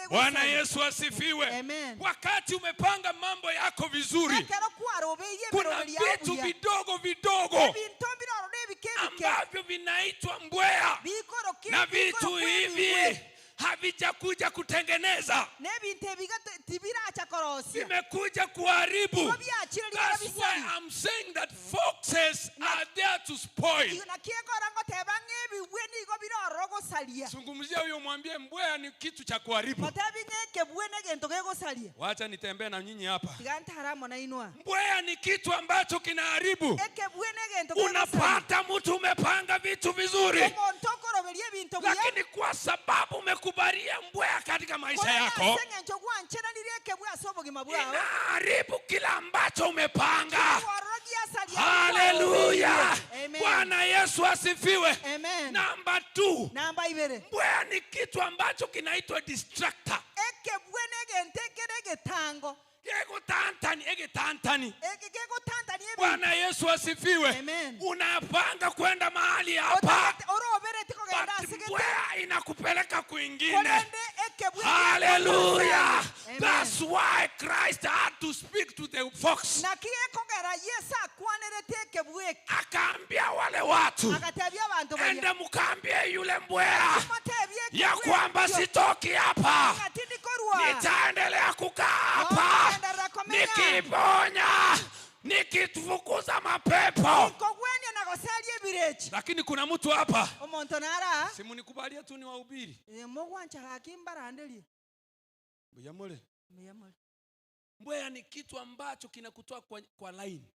Bwana Yesu asifiwe. Amen. Wakati umepanga mambo yako vizuri, kuna vitu vidogo vidogo ambavyo vinaitwa mbweha, na vitu hivi havijakuja kutengeneza, vimekuja kuharibu. That's why I'm saying that foxes are there to spoil. Zungumzia huyo, mwambie mbweha ni kitu cha kuharibu. Wacha nitembee na nyinyi hapa. Mbweha ni kitu ambacho kinaharibu. Unapata mtu umepanga vitu vizuri, lakini kwa sababu umekubalia mbweha katika maisha yako, inaharibu kila ambacho umepanga. Hallelujah. Bwana Yesu asifiwe. Namba 2, mbweha ni kitu ambacho kinaitwa distractor. Egotantani. Bwana Yesu asifiwe. Unapanga kwenda mahali hapa, mbweha inakupeleka kwingine. Hallelujah. That's why Christ had to speak to the fox. Akaambia wale watu, enda mkaambie yule mbweha ya kwamba sitoki hapa, nitaendelea kukaa hapa nikiponya, nikifukuza mapepo. Lakini kuna mtu hapa, simunikubalia tu niwahubiri. Mbweha ni kitu ambacho kinakutoa kwa line.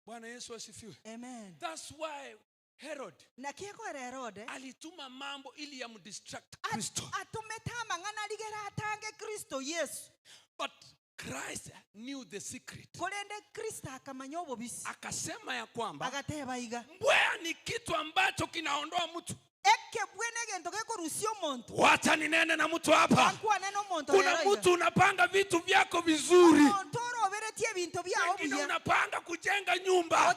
Bwana Yesu asifiwe. Amen. That's why Herod alituma mambo ili yamdistract Kristo. But Christ knew the secret. Akasema ya kwamba mbweha ni kitu ambacho kinaondoa mtu. Wacha ninene na mtu hapa. Kuna mtu unapanga vitu vyako vizuri, wengine unapanga kujenga nyumba,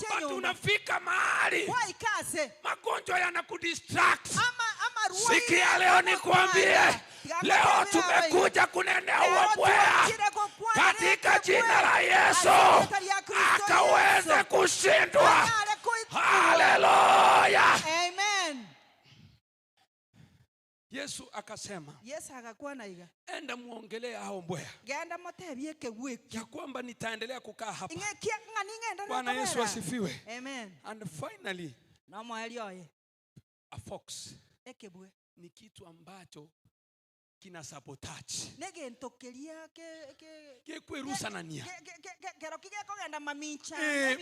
but unafika mahali magonjwa yanakudistract. Sikia leo nikwambie, leo tumekuja kunenea huo mbweha katika jina la Yesu, akaweze kushindwa. Hallelujah. Amen. Yesu akasema, Yesu akakwana iga, enda muongelee hao mbweha ya kwamba nitaendelea kukaa hapa. Bwana Yesu asifiwe. Amen. And finally, a fox ni kitu ambacho Kina sabotage. Negento keria ke ke Kekwerusanania. Kero kigekogenda mamincha.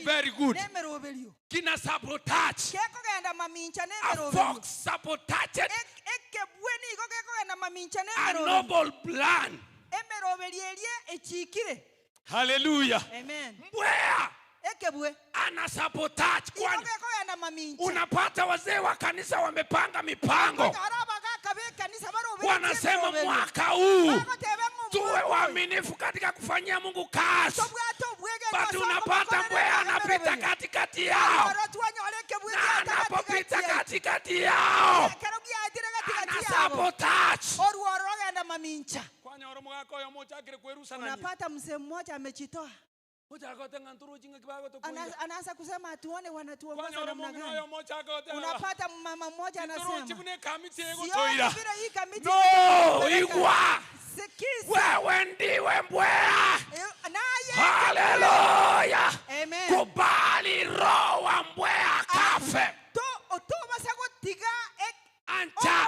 Very good. Nemeroberio. Kina sabotage. Kekogenda mamincha A nemeroberio. fox sabotaged Ekebwe nigo gekogenda mamincha a nemeroberio. noble plan. Emeroberio erie echikire. Hallelujah. Amen. Mbwea Ekebwe ana sabotage. igo Kwani gekogenda mamincha. unapata wazee wa kanisa wamepanga mipango, Abagaka b'ekanisa baroberetie wanasema emeroberio. mwaka huu Bagoteba ng'o tuwe omwaka oyo. waaminifu katika kufanyia Mungu kazi, Tobwate obwegendo but ase unapata okomokorera mbwea anapita emeroberio. katikati yao, Oro twanyora ekebwe na giata anapopita gatigati yaito. katikati yao Ekero giatire ana gatigati yabo. sabotage. Oruoro rogenda mamincha. Kwanyora omogaka oyo mochakire kwerusanania. Unapata mzee mmoja amejitoa. Mochaka otenga nturuchinga kibago tokuira. Anaanza kusema atuone wanatuongoza Kwanyora namna omong'ina gani. oyo mochaka oteba. Unapata mama mmoja Nturuchi anasema buna ekamiti sioni egotoira. vile hii kamiti No, inatupeleka. igwa. Sikiza. Wewe ndiwe mbwea. Naye Haleluya. Amen. Kubali roho wa mbwea kafe. Tobasa gotiga Ancha.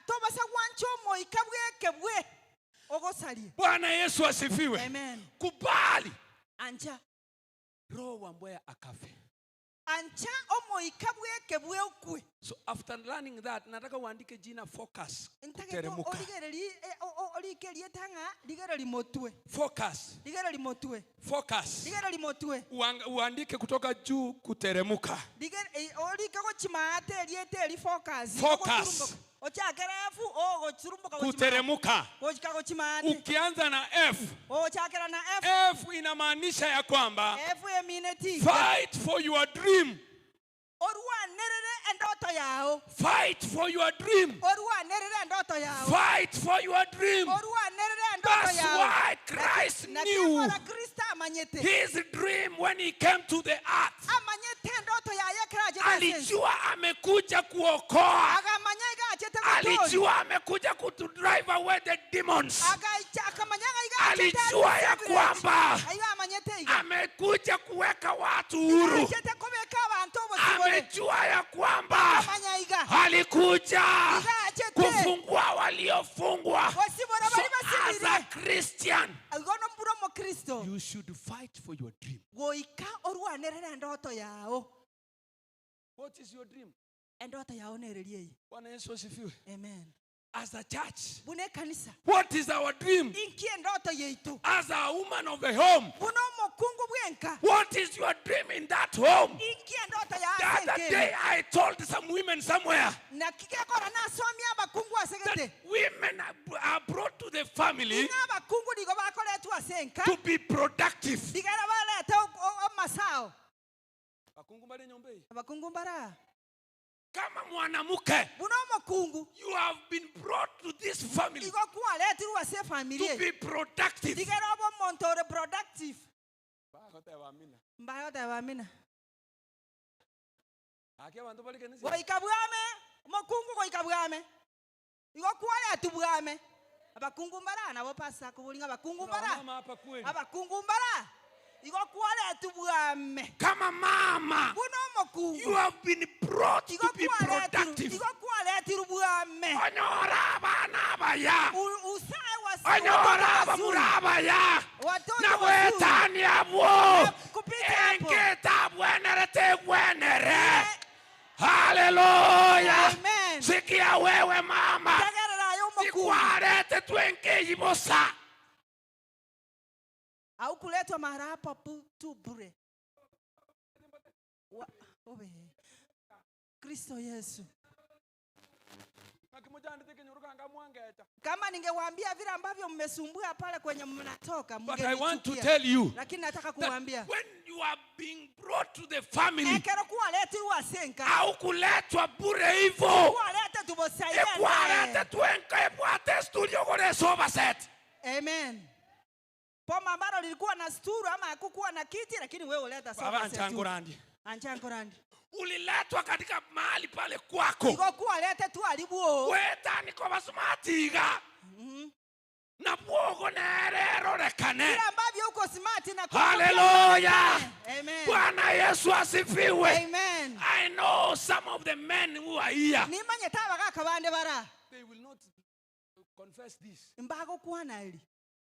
tobasa gwancha omoika bwekebwe ogosaria. Bwana Yesu asifiwe. Amen. Kubali Ancha. roho wa mbwea akafe. Ancha omoika bwekebwe okwe. So after learning that, nataka uandike jina focus. Ntagete Kuteremuka. origereri orikerie tang'a rigereri motwe. Focus. Rigereri motwe. Focus. Rigereri motwe. Uandike kutoka juu kuteremuka. Orike gochimaate eriete eri focus. Focus. Ochakera F o gochirumbuka Kuteremuka. Gochika gochimaate. Ukianza na F. Ochakera na F. F inamaanisha ya kwamba F emine T. fight for your dream. Orwanerere endoto yao. Fight for your dream. Orwanerere endoto yao. Fight for your dream. Orwanerere endoto That's yao. why Christ knew Nakekora Kristo amanyete. his dream when he came to the earth. Amanyete endoto yaye keraje ase ense. Alijua amekuja kuokoa. Akamanya iga achete gotoria. Alijua amekuja kutu drive away the demons. Agaicha akamanya iga achete Alijua ya arise kwamba Aiga amanyete iga. amekuja kuweka watu huru. Achete kobeka abantu obosibore. Amejua ya kwamba Akamanya iga. alikuja Iga achete. kufungua waliofungwa. Bosibore So bari as a basibire. Christian, Igo nombura omokristo. you should fight for your dream. Goika orwanerere endoto yao. What is your dream? Endoto yao nererie eye. Bwana Yesu asifiwe. Amen. As a church, Buna ekanisa. what is our dream? Inki endoto yaitu. As a woman of a home, Buna omokungu bwenka. what is your dream in that home? Inki endoto The ya other day I told some women somewhere Na kigekora nasomia abakungu that asegete. women are brought to the family Ing'a abakungu nigo bakoretwa ase enka. to be productive. Rigera barete amasao. Bakungu bali nyomba hii. Abakungu mbara. Kama mwanamke, Buna omokungu. you have been brought to this family Igo kwaretirwe ase efamily to eye. be productive. Rigera obe omonto ore productive. Mbagoteba amina. Goika bwame, omokungu goika bwame. Igo kwaretu bwame. Abakungu mbara nabo pasa kuburinga abakungu mbara. Abakungu mbara. Igo kwaretu bwame. Kama mama, Buna omokungu. you have been brought Igo to be kwaretirwe, productive. igo kwaretirwe bwame. Onyora abana abaya. Usae wasi Onyora watoto wazuri. abamura abaya. Watoto Na wazuri. gwetania abwo. Na kupita hapo. Enketa bwenere te bwenere. Haleluya. Amen. Sikia wewe mama. Tegerera ayo omokungu. Tikwarete twenkeyi bosa. Haukuletwa mahali hapa tu bure. Obe. Kristo Yesu. Kama ningewaambia vile ambavyo mmesumbua pale kwenye mnatoka, But I want to mngenichukia. tell you Lakini nataka that kuwaambia. when you are being brought to the family, Ekero kuwaletirwa asenka. haukuletwa bure hivyo. Kuwalete tubosaidane. Ekwarete twenka ebwate studio kore sofa set. Amen. Poma ambalo lilikuwa na sturu ama hakukuwa na kiti, lakini wewe uleta sofa Baba set tu. Anchangorandi. Anchangorandi. Uliletwa katika mahali pale kwako. Igo kuwalete tu alibuo. Wetani kwa basumatiga. Na bwogo nererorekane. Vile ambavyo uko smart na kuwa Hallelujah. Amen. Bwana Yesu asifiwe. Amen. I know some of the men who are here. Nimanye tabagaka bande bara. They will not confess this. Mbagokwana eri.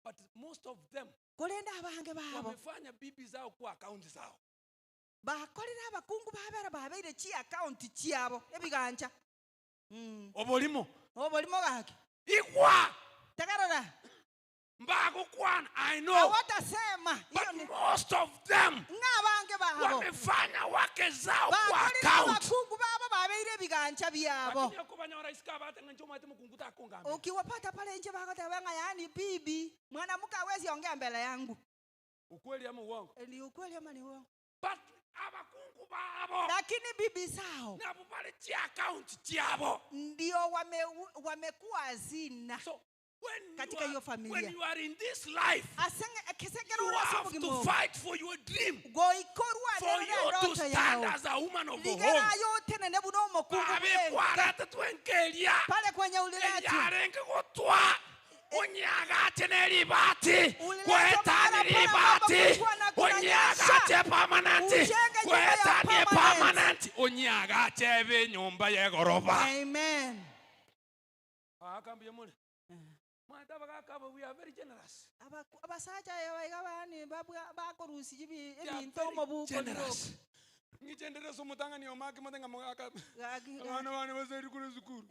But most of them Korenda abange babo wamefanya bibi zao kuwa akaunti zao. Bakorera abakungu babera babeire chi account chiabo ebiganja. Obolimo. Obolimo gake. Igwa. Takarora. Mbagokwana, I know. Hawatasema. But most of them Ng'abange babo wamefanya wake zao kwa bakorera account. abakungu babo babeire ebiganja byabo. Lakini akobanyora isika batenga ncho mwate mukungu takongambe. Ukiwapata pale nje bakotebanga yani bibi mwanamke hawezi ongea mbele yangu. Ukweli ama uongo? Ni ukweli ama ni uongo? But abakungu babo Lakini bibi zao nabo bali chi account chiabo. ndio wamekuwa hazina. So when Katika hiyo familia. when you are in this life, Asenge you have to fight for your dream. Goikorwa For you to stand as a woman of the home. Ligera yote nene buno mokungu Babikwarete twenkeria. Pale kwenye ulilatu. Yarenge gutwa. Onyagate neribati. Uliletwa Kwetani mahala pale ribati. ambapo kulikuwa na Onyagate permanent. Ujenge nyumba ya Kwetani permanent. permanent. Onyagate be nyumba ya gorofa. Amen. Akambye mule. Mwata bakakaba we are very generous. Abasacha baiga bani babwa bakorusi They are ebintu omo very buko generous. Ngichendereza umutangani omaki mutenga mugaka. Abana bane bazeri kuri zukuru.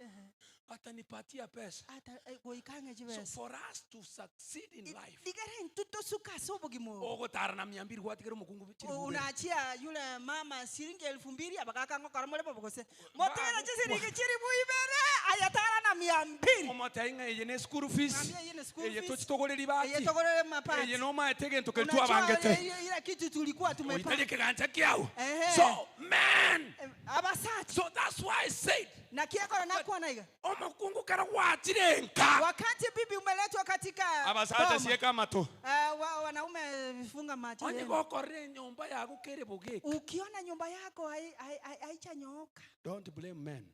Atanipatia pesa. Ata goikange So chibesa. for us to succeed in life. Ligere ntuto suka sobugimo. Ogotara na 200 gwatigera omukungu chiri bubere. Unaachia yule mama shilingi 2000 abakaka ngokora mole bobokose. Motera chisiringi chiri buibere ayatara na 200. Omotainga eye ne school fees. Mwambie eye ne school Eye fees. tochitogore ribati. Eye togore mapati. Eye no maete gento keri Unajua twabangete. ile kitu tulikuwa tumepanga. Oitari kiganja kiao. Ehe. So man. Abasacha. So that's why I said Na kiekora nakuwa naiga. omukungu kera gwachire nka. Wakati bibi umeletwa katika Abasacha boma. sieka mato. Wanaume funga macho. Onye yenu. gokorire nyumba yaku kere bugeka. Ukiona nyumba yako haichanyooka. Don't blame men.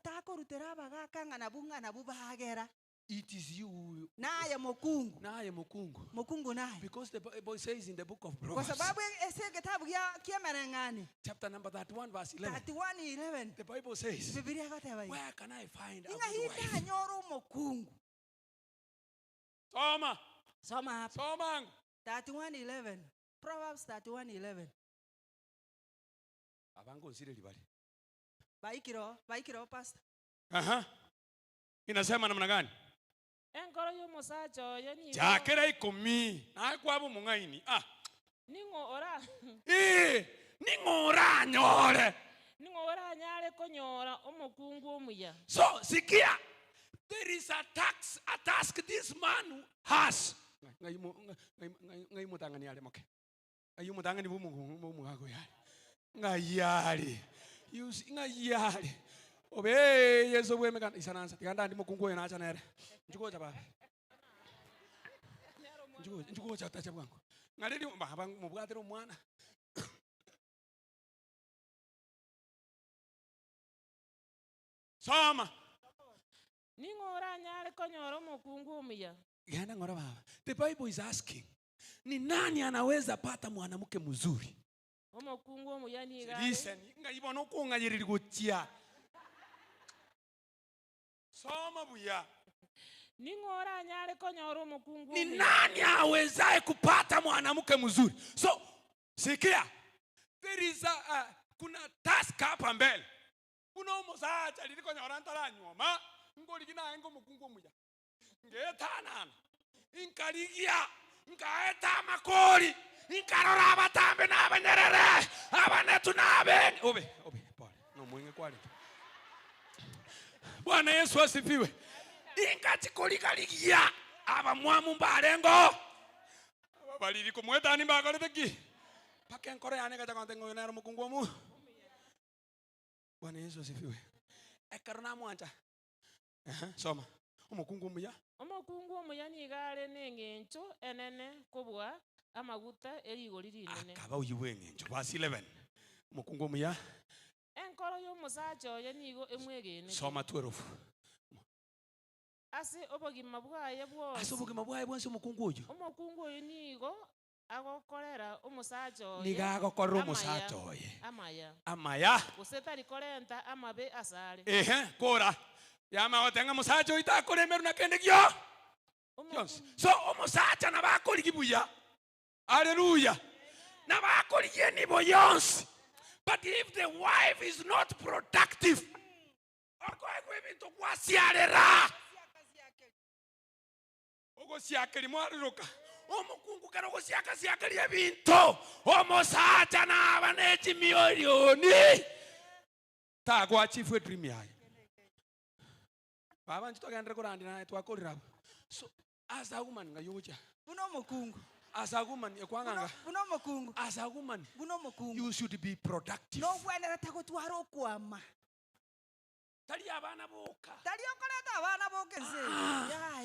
Takorutera abagaka ng'ana bung'ana bubagera. It is you. Naye mokungu. Naye mokungu. Mokungu naye. Because the Bible says in the book of Kwa Proverbs. sababu ese kitabu kia merengani. Chapter number 31 verse 11. 31:11. The Bible says. Biblia ikateba hivi. Where can I find a Inga good hii wife? nyoro mokungu. Soma. Soma hapa. Soma. 31:11. Proverbs 31:11. Abango nsire libali. Baikiro pastor. Aha. Inasema namna gani? Enkoro y'omusajja oyo nigo Chakera ikumi. Na kwabo mungaini. Ah. Ning'o ora Ning'o ora nyore. Ning'o ora nyare konyora omukungu omuya. So sikia. There is a task this man has. Ngai mutangani ale moke. Ngai mutangani bumu mugago yale. Ngai yale. You see ngai yale. Obe Yesu bweme kan isanansa tiganda ndi mukungu oyo nacha nere. Njugocha baba. Njugocha tacha bwangu. Ngaleli baba mubwatira omwana. Soma. Ning'o ora nyare konyora omukungu omuya. Genda ngora baba. The Bible is asking, ni nani anaweza pata mwanamke mzuri? Omukungu omuya ni gare. Listen, ngayibona okungayirira gotia. Soma buya. Ning'o ora nyare konyora omukungu Ni omuya. nani awezaye kupata mwanamke mzuri? So, sikia. There is a kuna task hapa mbele. Kuna omusacha liriko nyora ntaranyoma. Ngori gina engo mukungu omuya. Ngetanana. Inkarigia, nkaeta makori, nkarora abatambe n'abanyerere, abanetu n'abeni. Obe, pole. No mwinge kwali. Bwana Yesu asifiwe. Inkachikorikarigia abamwamu mbarengo. Baliri kumwetani mbakoreteki. Pake nkoro yane kacha kontengo nero mukungu omu. Bwana Yesu asifiwe. Ekero namwancha. Soma. Omukungu omuya. Omukungu omuya nigare n'eng'encho enene kobwa amaguta erigori rinene. Akaba uyiwe eng'encho. Verse 11. Omukungu omuya. Enkoro y'omusacha oyo nigo emwegene. Soma 12. Ase obogima bwaye bwonsi. Ase obogima bwaye bwonsi omukungu oyo. Omukungu oyo nigo agokorera omusacha oyo. Nigo agokorera omusacha oye. Amaya. Amaya. Gose tari korenta amabe asare. Ehe, kora. Yama otenga musacha oitakoremeru na kende gyo. So omusacha nabakori buya. Hallelujah. Nabakori nibo yonsi. But if the wife is not productive, okoegwe bintu gwasiarera. Ogosiakeri mwaruruka. Omukungu kero gosiaka siakeri ebintu. Omusacha naba nechimiorioni. Tagwa chifu dream yaye. Baba nchitogendre kurandi naye twakorira. So as a woman ngayoja. Buno mukungu. As a woman ekwanganga. Buno mukungu. As a woman. Buno mukungu. You should be productive. No gwenera tagotwara okwama. Tali abana boka. Tali okoleta abana boka nse.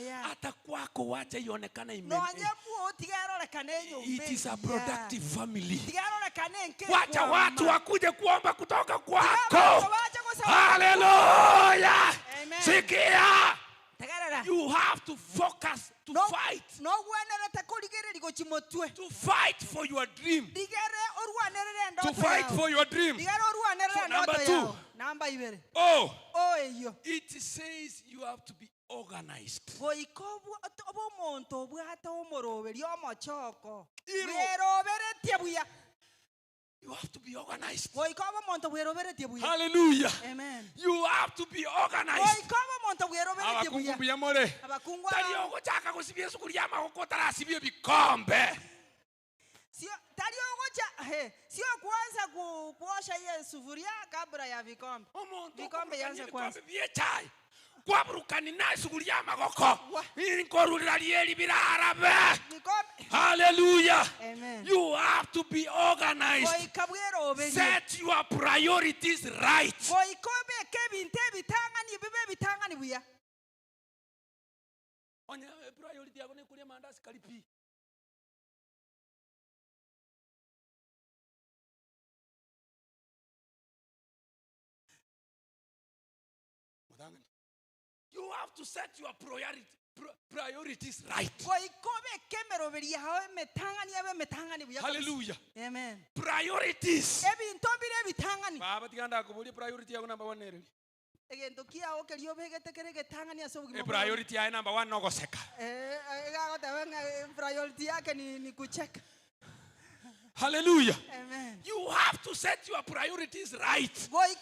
Yeah. Hata kwako wacha ionekane ime. No anyebu tigarorekane nyumba. It is a productive family. Tigarorekane nke. Wacha watu wakuje kuomba kutoka kwako. Hallelujah. Amen. Sikia. You have to focus to fight. No To fight for your dream. To fight for your dream. So number 2. Oh, it says you have to be organized. You have to be organized. Hallelujah. Amen. You have to be organized. Sio kuanza kuosha hiyo sufuria kabla ya vikombe. Vikombe yanze kwanza. Kwaburukani na sufuria magoko. Inkorurira lieli birarabe. Hallelujah. Amen. You have to be organized. Set your priorities right. Priority yako ni kulia mandazi kalipi. You have to set your priorities right. Hallelujah. Amen. Priorities. Baba tiganda kubuli priority yako number 1 eri. Priority ya number 1 nogoseka. Priority yake ni kucheka. Hallelujah. Amen. You have to set your priorities right. I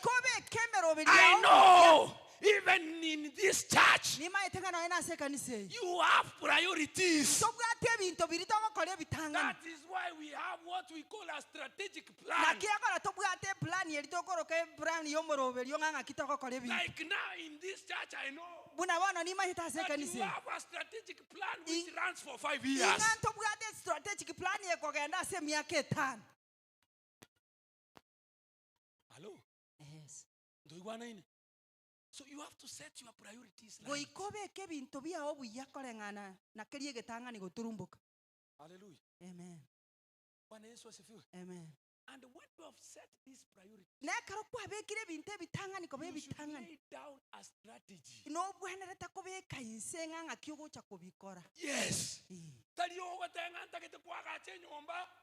know. Even in this church, you have priorities. That is why we have what we call a strategic plan. Like now in this church, I know that you have a strategic plan which runs for 5 years. Hello? Yes. Do you want to? So you have to set your priorities right. Hallelujah. Amen. Amen. And when you have set these priorities, you should lay down a strategy. Yes.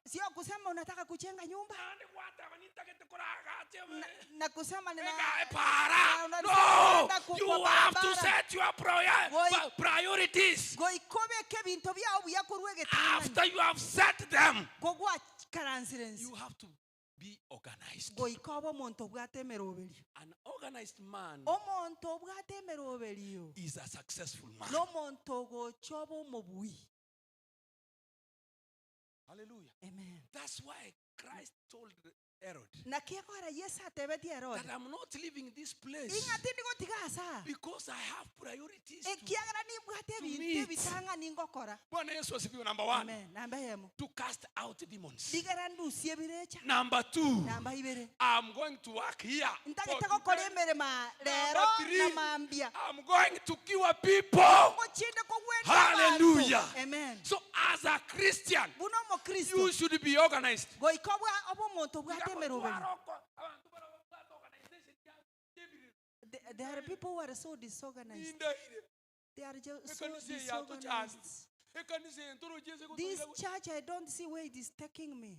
Sio kusema unataka kujenga nyumba. Na kusema nina No, you have to set your priorities. After you have set them, you have to be organized. An organized man is a successful man. Hallelujah. Amen. That's why Christ told Herod that I'm not leaving this place because I have priorities to meet. Bwana Yesu asifiwe. Number 1, to cast out demons. Number 2, I'm going to work here. Number 3, I'm going to cure people. Hallelujah. Amen. So as a Christian, you should be organized. There are people who are so disorganized. They are just so disorganized. This church, I don't see where it is taking me.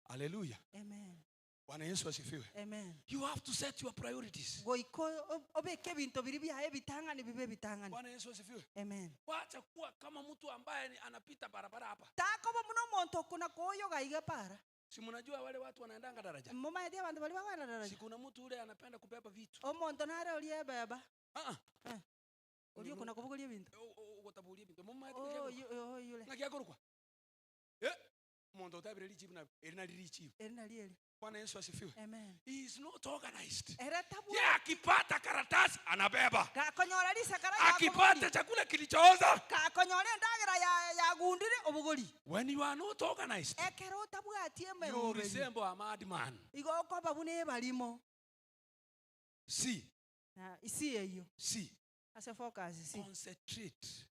Hallelujah. Amen. Bwana Yesu asifiwe. Amen. You have to set your priorities. Goiko obeke bintu biri byaye bitangani bibe bitangani. Bwana Yesu asifiwe. Amen. Wacha kuwa kama mtu ambaye anapita barabara hapa. Takoba muno muntu kuna koyo gaiga para. Si mnajua wale watu wanaendanga daraja. Moma yedia bantu bali bagwana daraja. Si kuna mtu ule anapenda kubeba vitu. Omuntu nare olie beba. Olie kuna kubugolia bintu. Ugotabulia bintu. Moma yedia. Oh yule. Na kiakorukwa. Muntu utabire lichibu na erina lilichibu. Erina lieli. Bwana Yesu asifiwe. Amen. He is not organized. Yeye akipata karatasi anabeba. Kakonyora lisakara. Akipata chakula kilichooza. Kakonyora ndagira ya gundire obugori. When you are not organized. Ekero tabwatie You resemble a madman. Igo okoba bune balimo. See. Na isi eyo. See. Ase focus see. Concentrate.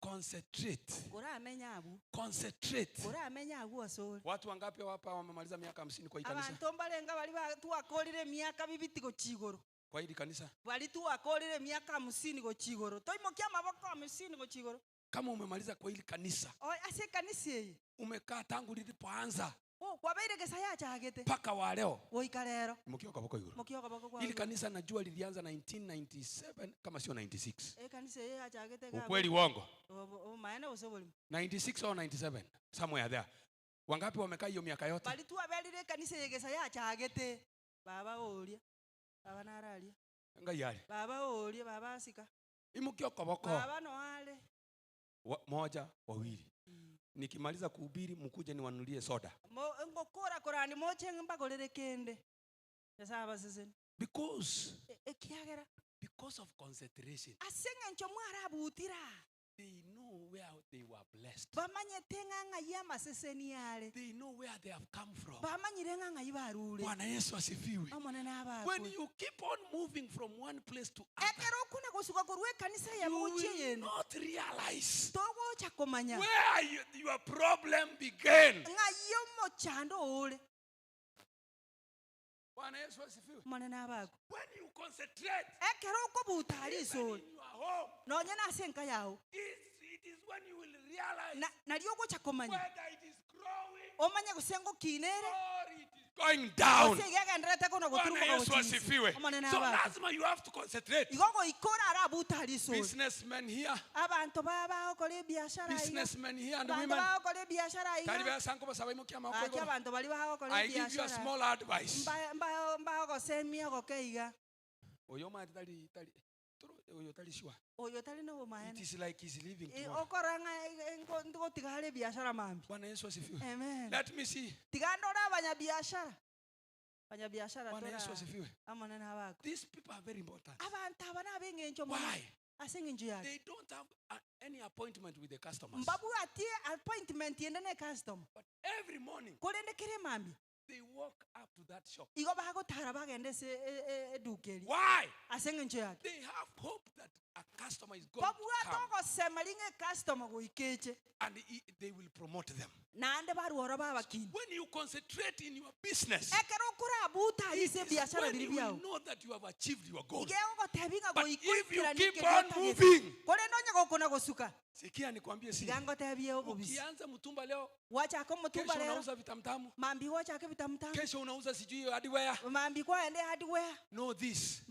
Concentrate. Concentrate. Watu wangapi hapa wamemaliza miaka 50 kwa hii kanisa? Abantu mbalenga bali tuakorire miaka bibiti gochigoro. Kwa hili kanisa? Bali tuakorire miaka 50 gochigoro. Toimokia maboko 50 gochigoro. Kama umemaliza kwa hili kanisa. Ase kanisa hii. Umekaa tangu lilipoanza. Paka wa leo. Mukioka boko. Hili kanisa najua lilianza 1997 kama sio 96. Kanisa yeye achagete. Ukweli uongo? 96 or 97 somewhere there. Wangapi wamekaa hiyo miaka yote? Bali tu abelire kanisa yegesa ya achagete. Baba olia. Baba naralia. Ngai yale. Baba olia baba asika. Imukioka boko. Baba no ale. Moja, wawili. Nikimaliza kuhubiri mkuje niwanunulie soda. Ngokora korani moche mbagorere kende. Sasa siseni. Because of concentration. Asenga ncho mwarabutira. They know where they were blessed. They know where they have come from. Bwana Yesu asifiwe. When you keep on moving from one place to other, you will not realize where your problem began. Bwana Yesu asifiwe. When you concentrate, even in your home, it is when you will realize whether it is growing or it is going down. Bwana Yesu asifiwe. So lazima you have to concentrate. Businessmen here, businessmen here and women. I give you a small advice. It is like he's leaving tomorrow. Bwana Yesu asifiwe. Amen. Let me see. Bwana Yesu asifiwe. These people are very important. Why? They don't have any appointment with the customers. But every morning, they walk up to that shop. Why? They have hope that a customer is going to come. And they will promote them. When you concentrate in your business, it is when you will know that you have achieved your goal. But if you keep on moving, sikia nikwambie siri. Ukianza mtumba leo, kesho unauza vitamtamu. Kesho unauza sijui hardware. Know this.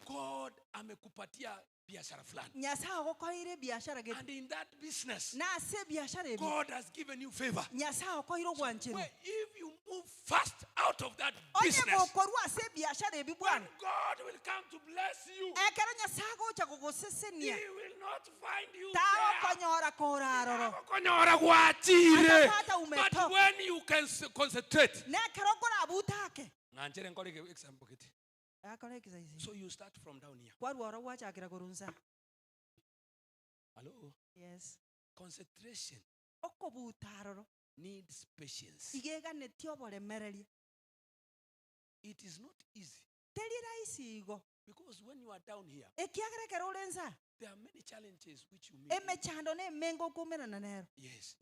God amekupatia biashara fulani. And in that business, God has given you favor. So, if you move fast out of that business, when God will come to bless you, He will not find you there. But when you can concentrate, so you start from down here. Hello? Yes. Concentration needs patience. It is not easy. Because when you are down here, there are many challenges which you meet. Yes.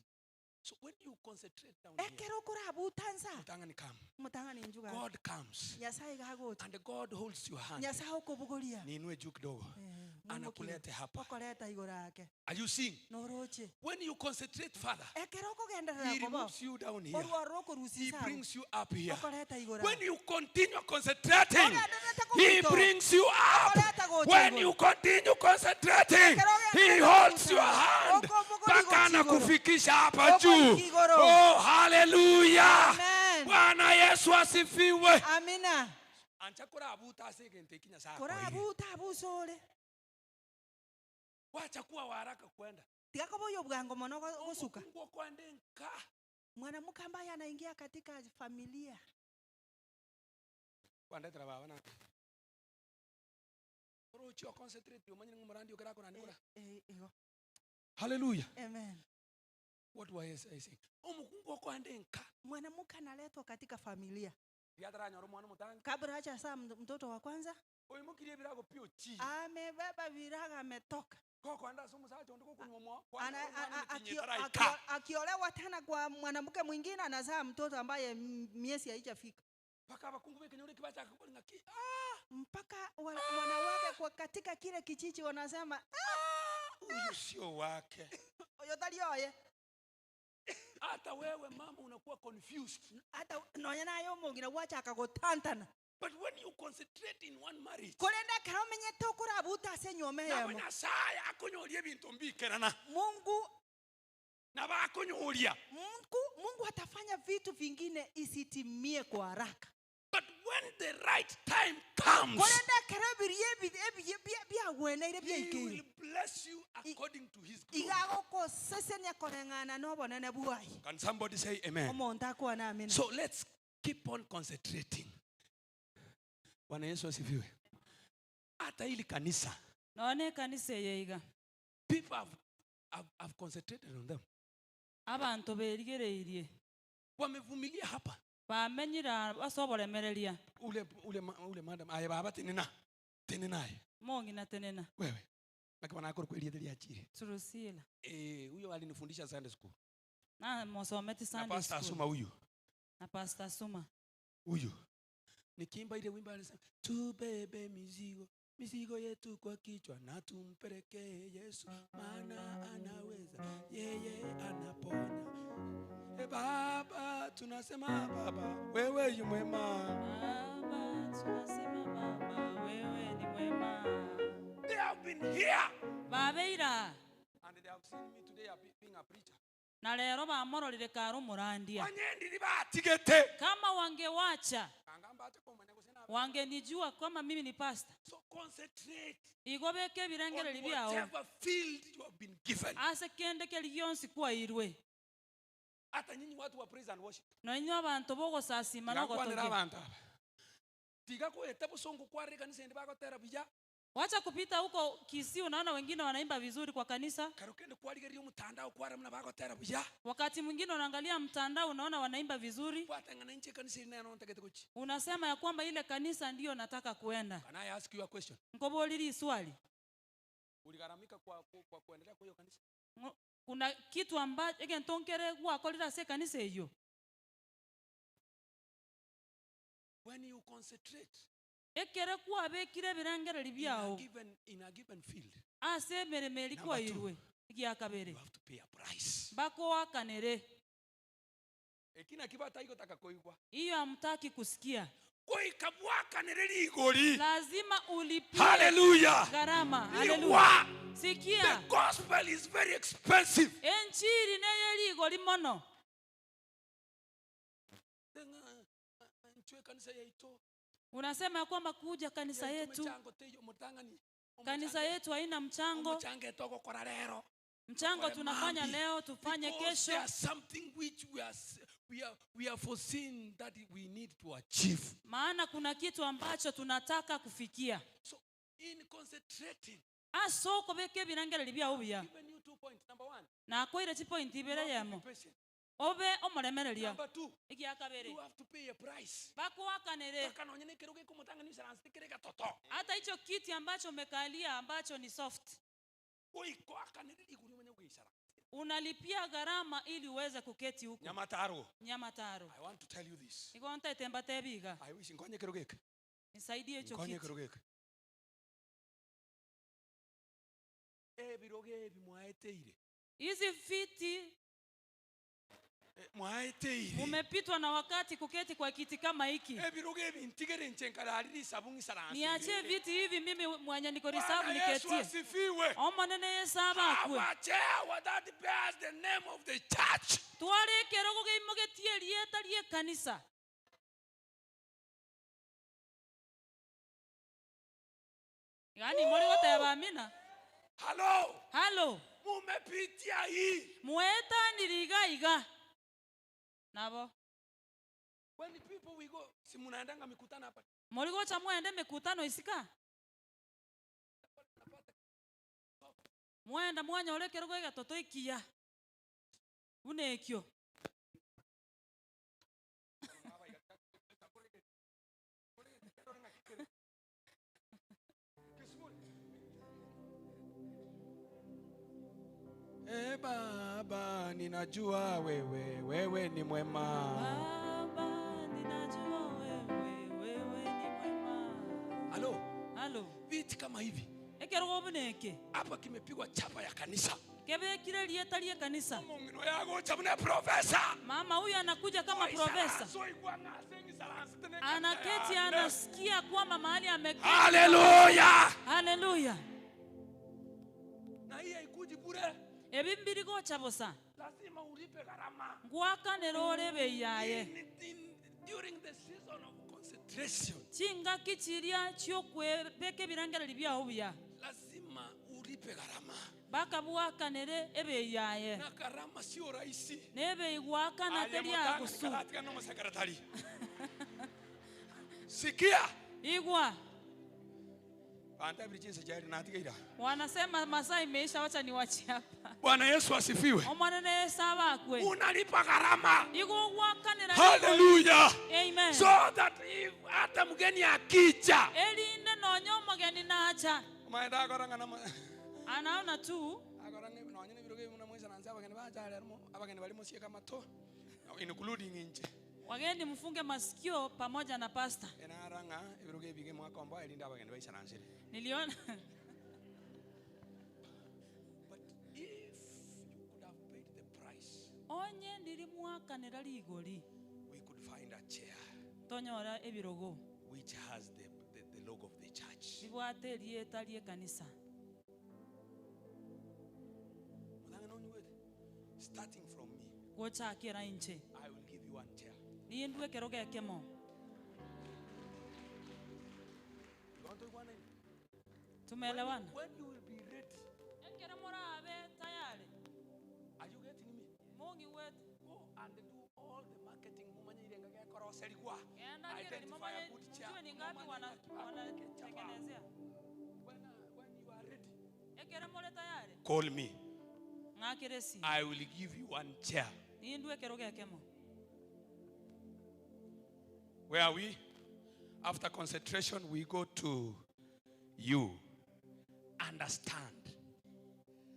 So when you concentrate down here, Ekero korabutansa. Mutangani come. Mutangani njuga. God comes. Nyasaye gagocha. And God holds your hand. Nyasaye okobogoria. Niinue juu kidogo. Anakulete hapa. Okoleta igoro yake. Are you seeing? Noroche. When you concentrate further, Ekero kogenderera he kobo. removes you down here. He brings you up here. Okoleta igoro. When you continue concentrating, he brings you up. When you continue concentrating, he holds your hand. Mpaka anakufikisha hapa juu. Oh, hallelujah. Bwana Yesu asifiwe. Amina. Ancha korabuta ase egento eki Nyasaye Korabuta abusore. Wacha kuwa wa haraka kwenda. Tiga koboyo bwango mono gosuka. Mwanamke ambaye anaingia katika familia. Kwandetera baba na. Orochi concentrate omanye ng'omorandi okera kona nikora. Igo. Hallelujah. Amen. What was I saying? Omukungu okwande nka. Mwanamke analetwa katika familia. Biataranyora mwana mutangi. Kabla haja saa mtoto wa kwanza. Oimukirie birago pio chi. Amebeba virago ametoka. Akiolewa tena kwa mwanamke mwingine anazaa mtoto ambaye miezi haijafika. Mpaka wanawake kwa katika kile kijiji wanasema huyu sio wake. Oyo tali oye. Hata wewe mama unakuwa confused. Hata nonya nayo mugina wacha akagotantana. But when you concentrate in one marriage, korenda karamenyete okurabuta ase nyome yemo. Nyasaye akonyoria ebintu mbikerana. Mungu na bakonyoria. Mungu atafanya vitu vingine isitimie kwa haraka. But when the right time comes, korenda karabirie bia he will bless you according to his glory. Can somebody say amen? So let's keep on concentrating. Bwana Yesu asifiwe. Hata hili kanisa. Naone kanisa yeiga. People have concentrated on them. Abantu berigereirie. Wamevumilia hapa. Bamenyira basoboremereria. Ule madam aye baba tenena. Tenena. Mongi na tenena. Wewe. Nakabana akoro kweli ya chiri. Turusila. Huyo alinifundisha Sunday school. Na mosometi Sunday school. Na Pastor Suma huyu. Na Pastor Suma. Huyu. Nikiimba ile wimbo alisema tubebe mizigo yetu kwa kichwa na tumpelekee Yesu maana anaweza, yeye anaponya. E Baba tunasema Baba wewe yu mwema. Baba tunasema Baba wewe ni mwema. They have been here. Babeira. And they have seen me today being a preacher. Na lero bamororire karo murandia. Wanyendi batigete. Kama wangewacha wangenijua kama mimi ni pastor. So concentrate. Igobeke birengereri byao. Whatever field you have been given. Ase kende keliyonsi kwairwe. Hata nyinyi watu wa praise and worship. Na nyinyi abantu bogosasima no gotoge. Tiga kweta busongo kware kanisa ndi bagotera buya. Wacha kupita huko Kisii unaona wengine wanaimba vizuri kwa kanisa. Wakati mwingine unaangalia mtandao unaona wanaimba vizuri. Unasema ya kwamba ile kanisa ndiyo nataka kuenda. Can I ask you a question? Nkobolili swali. Uligharamika kwa kuendelea kwa hiyo kanisa? Kuna kitu ambacho egentonkere gwakorira se kanisa hiyo. When you concentrate ekere kwabekire birengereri byao in a given field, ase meremeri kwairwe igya kabere, you have to pay a price. Bakoakanere ekina kibata iko takakoigwa iyo amtaki kusikia koikabwakanere igori, lazima ulipie. Hallelujah. Gharama. Hallelujah. Sikia, the gospel is very expensive. Enchiri neye ligori mono. Unasema kwamba kuja kanisa yetu, kanisa yetu haina mchango. Mchango tunafanya leo, tufanye kesho. There is something which we are foreseen that we need to achieve. Maana kuna kitu ambacho tunataka kufikia. So in concentrating, asoko beke birangereri bya ubuya. Given you 2 points. Number 1. Na koire chi point ibere yemo. Obe omuremereria. Number 2. Igya kabere. You have to pay a price. Bakuwakanere. Hata hicho kiti ambacho umekalia ambacho ni soft. Unalipia gharama ili uweze kuketi huko. Nyamataro. Nyamataro. I want to tell you this. Nigonta temba tebiga. I wish nkonye kerogeke. Nisaidie hicho Nkonye kitu. kerogeke. Ebiroge ebi mwaeteire. Hizi viti Mwaeteire. Mumepitwa na wakati kuketi kwa kiti kama hiki. Ebiroge ebi ntigere nchenkara sabuni saransi. Niachie viti hivi mimi mwenye niko risabu Bwana Yesu niketie. asifiwe. Omonene Yesu abakwe. Our chair that bears the name of the church. Tware kerogo geimogetie rieta rie kanisa. Gani muri goteba amina? Hello. Hello. Mumepitia hii. Mueta niriga iga. Nabo. When people we go, si munaendanga mikutano hapa. Murigocha muende mikutano isika. Mwenda mwanya kerogo gatoto ikiya. Unekyo. Eh, Baba, ninajua wewe, wewe ni mwema. Baba, ninajua wewe, wewe ni mwema. Halo. Halo. Viti kama hivi. Ekerogo buneke. Hapa kimepigwa chapa ya kanisa. Kebekire rieta rie kanisa. Mungino yago chamne profesa. Mama huyu anakuja kama profesa. Anaketi anasikia kwamba mahali ameketi. Hallelujah. Hallelujah. Na hii haikuji bure. Ebimbiri gocha bosa. Lazima ulipe gharama. Ngwaka nerore beyaye. During the season of concentration. Chinga kichiria chiokwe beke birangera libya obuya. Lazima ulipe gharama. Baka bwaka nere ebeyaye. Na gharama sio rahisi. Nebe igwaka na teria kusu. Sikia. Igwa. Wanasema masaa imeisha, wacha niwache hapa. Bwana Yesu asifiwe. Omwana Yesu abakwe. Unalipa gharama. Hallelujah. Amen. So that if hata mgeni akija, elinde nonyo mgeni naacha. Anaona tu. Including nje. Wageni mfunge masikio pamoja na pastor. Niliona. But if you could have paid the price, onye ndirimwaka neraligoli, we could find a chair. Tonyora ebirogo, which has the logo of the church. Bibwate rieta rie kanisa. Starting from me, gochakira inche, I will give you one chair. Nindwe keroge ekemo. Tumeelewana? When you will be ready. Ekere morabe tayari. Are you getting me? Mungi wetu. Go and do all the marketing mumanye ile ngaka koroserigwa. Identify a good chair. Ni ngapi wanatengenezea? When you are ready. Ekere more tayari. Call me. Ngakiresi. I will give you one chair. Nindwe keroge ekemo. Where are we? After concentration, we go to you. Understand.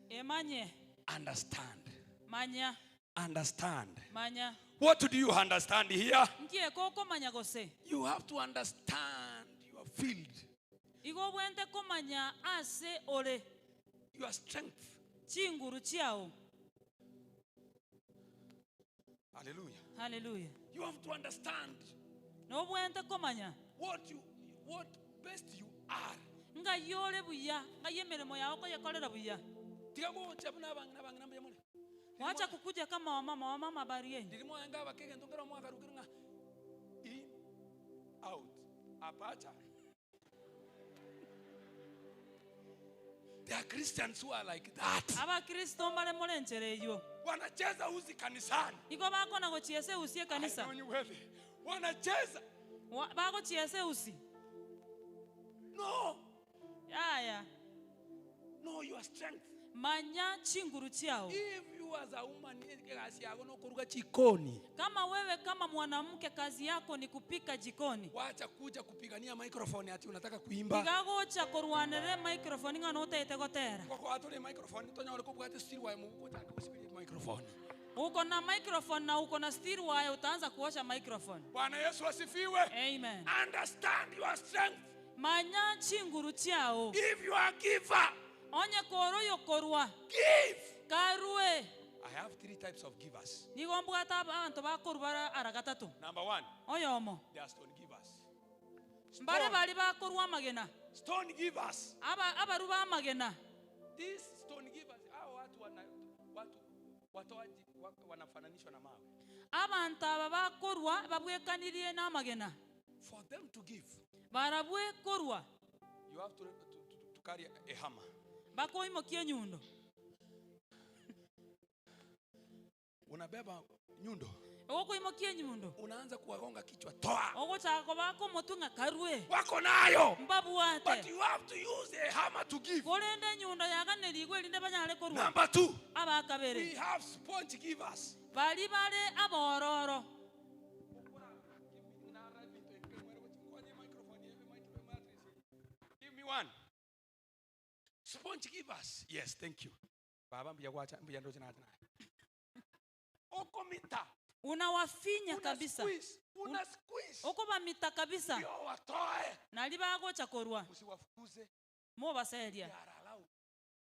Emanye. Understand. Manya. Understand. Manya. What do you understand here? Nkie koko manya gose. You have to understand your field. Igo wende komanya ase ore. Your strength. Chinguru chiao. Hallelujah. Hallelujah. You have to understand. No wende komanya. What best you are. Nga yore buya, nga yemeremo yao ko yakorera buya. Wacha kukuja kama wamama, wamama habari yenu. In, out, apacha. There are Christians who are like that. Abakristo mbale molenchereyo. Wanacheza uzi kanisani. Iko bako na gochiese usi kanisa. Wanacheza. Bako chiese usi. No. Yeah, yeah. Know your strength. Manya chinguru chiao. If you you as a woman kazi yako no kuruga jikoni. Kama wewe kama mwanamke kazi yako ni kupika jikoni. Wacha kuja kupigania microphone ati unataka kuimba. Tigagocha korwanere microphone ngano utaite gotera. Kwa atole microphone tonyore kubwate steel wire mugutaka kusibiria microphone. Uko na microphone na uko na steel wire utaanza kuosha microphone. Bwana Yesu asifiwe. Amen. Understand your strength. Manya chinguru chiao. If you are giver, onye koro yokorwa. Give. Karue. I have three types of givers. Number 1. Oyomo. They are stone givers. Stone givers. These stone givers, hao watu watoaji wanafananishwa na mawe. Abantu aba bakorwa babwekanirie na magena. For them to give, barabwe korwa. You have to carry a hammer. Bakoimokie nyundo. Unabeba nyundo. Okoimokie nyundo. Unaanza kuwagonga kichwa, toa. Ogochako bako motunga karwe. Wako nayo. Mbabuate. But you have to use a hammer to give. Korende nyundo yaganerigwe rinde banyale korwa. Number 2. Abakabere. We have sponge givers. Bali bale abororo. Give me one. Sponge givers. Yes, thank you. Baba mbuya kwacha mbuya ndo china. Okomita. Unawafinya kabisa. Una squeeze. Okobamita kabisa. Yo watoe. Nalibagocha korwa. Usiwafukuze. Mo baseria.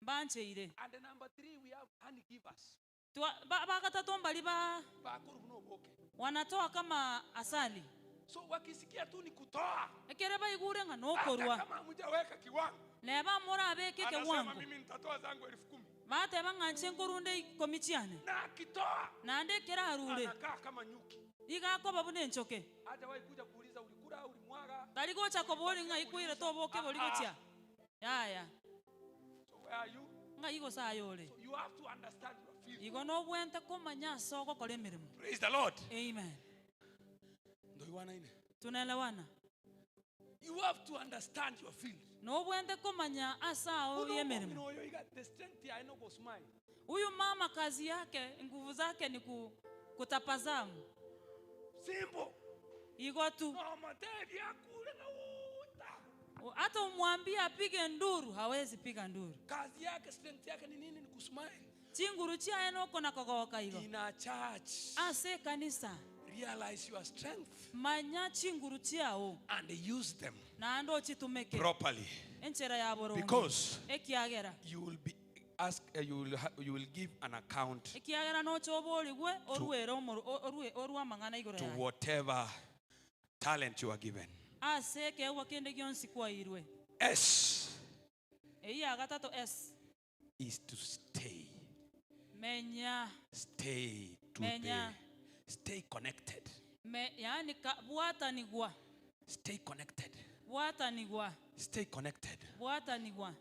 Mbancheire. And number 3 we have honey givers. Bakatatu mbali ba wanatoa kama asali. So wakisikia tu ni kutoa. Ekere baigure nga nokorwa. Kama hamjaweka kiwango. Neba mora abeke kiwango. Anasema mimi nitatoa zangu 10,000. Bate banganje nkorunde ikomichiane. Na akitoa. Na ndekera arure. Anakaa kama nyuki. Igakoba bune nchoke. Hajawahi kuja kuuliza ulikula ulimwaga. Taligocha kobori nga ikuire toboke boligocha. Ya. So where are you? Nga igo sayole. So you have to understand your field. Igo no bwente komanya soko kore mirimo. Praise the Lord. Amen. Ndio Tunaelewana. You have to understand your field. No bwente komanya asa oye mirimo. The strength ya ino go smile. Huyu mama kazi yake nguvu zake ni kutapazamu. Simple. Igo tu. No matevi akule na uta. Hata umwambie apige nduru hawezi piga nduru. Kazi yake strength yake ni nini? Ni kusmile. Chinguru chia enoko na kogoka igo. In a church. Ase kanisa. Realize your strength. Manya chinguru chiao. And use them. Na ando chitumeke. Properly. Enchera ya borongo. Because ekiagera. You will be asked, you will give an account. Ekiagera no choboligwe oruere orue orwa mangana igoro to ya. Whatever talent you are given. Ase kewa kende gyonsi kwairwe. S. Eya gatatu S. Is to stay. Menya. Stay to Menya. The, stay connected. Me, yani bwatanigwa. Stay connected. Bwatanigwa. Stay connected. Bwatanigwa.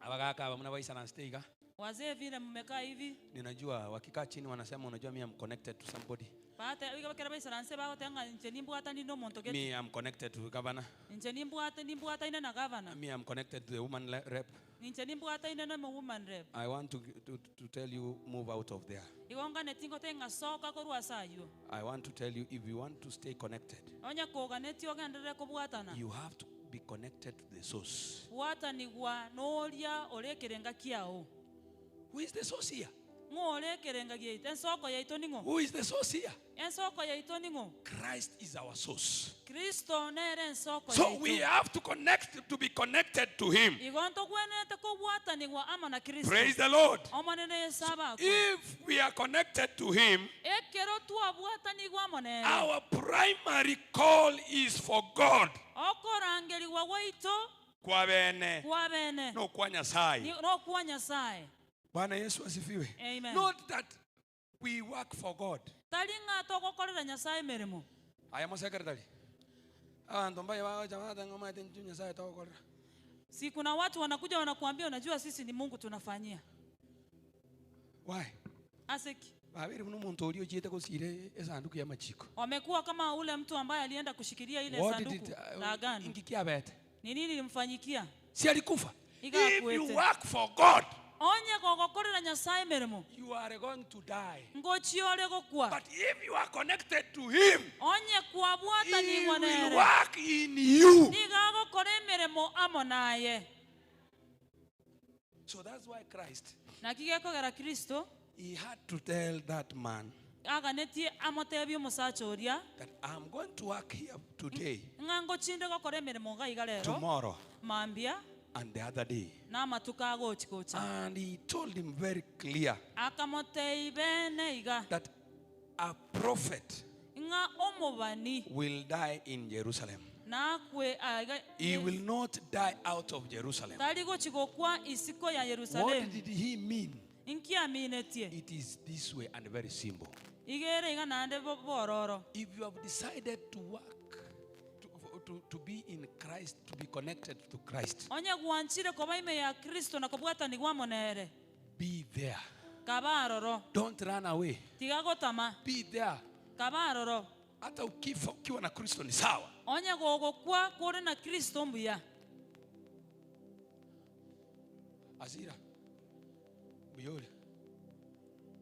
Abagaka abamuna baisa na stay ga. Wazee vile mmekaa hivi. Ninajua wakikaa chini wanasema unajua mimi am connected to somebody. Bate wikabakera baisa na nse bagotenga nche nimbwata nindo monto gete. Me am connected to the governor. Nche nimbwata nimbwata ine na governor. Me am connected to the woman rep. Nche nimbwata ine na woman rep. I want to tell you move out of there. Igonga netingo tenga soka korwa sayo. I want to tell you if you want to stay connected. Onya koga netio genderere kobwatana. You have to be connected to the source. Bwatanigwa noria orekerenga kiao. Who is the source here? Who is the source here? Christ is our source. So we have to connect to be connected to him. Praise the Lord. So if we are connected to him, our primary call is for God. Kwa bene. No kwa Nyasaye. Bwana Yesu asifiwe. Amen. Not that we work for God. I am a secretary. Si kuna watu wanakuja wanakuambia unajua sisi ni Mungu tunafanyia. Why? Asiki. Wamekuwa kama ule mtu ambaye alienda kushikilia ile sanduku la agano. Ni nini ilimfanyikia? Si alikufa. If you work for God, Onye gogokorera Nyasaye mirimo. You are going to die. Ngochiore gokwa. But if you are connected to him, onye kwabwata he will work in you. Niga gokora emirimo amo naye. So that's why Christ, naki gekogera Kristo, he had to tell that man aganetie amotebi omosacha oria that I'm going to work here today, ng'a ngochinde gokora emirimo iga rero, tomorrow, mambia, and the other day. Na matuka agochi gocha. And he told him very clear akamotei bene iga that a prophet ng'a omobani will die in Jerusalem. Nakwe aiga. He will not die out of Jerusalem. Tari gochi gokwa isiko ya Yerusalem. What did he mean? Inki aminetie? It is this way and very simple. Igere iga nande bororo. If you have decided to work, to be in Christ, to be connected to Christ, onye gwanchire koba ime ya Kristo na kobwatanigwa monere, be there. Kabaroro. Don't run away. Tiga gotama. Be there. Kabaroro. Hata ukifa ukiwa na Kristo ni sawa. Onye gogokwa kore na Kristo mbuya. Azira. Buyole.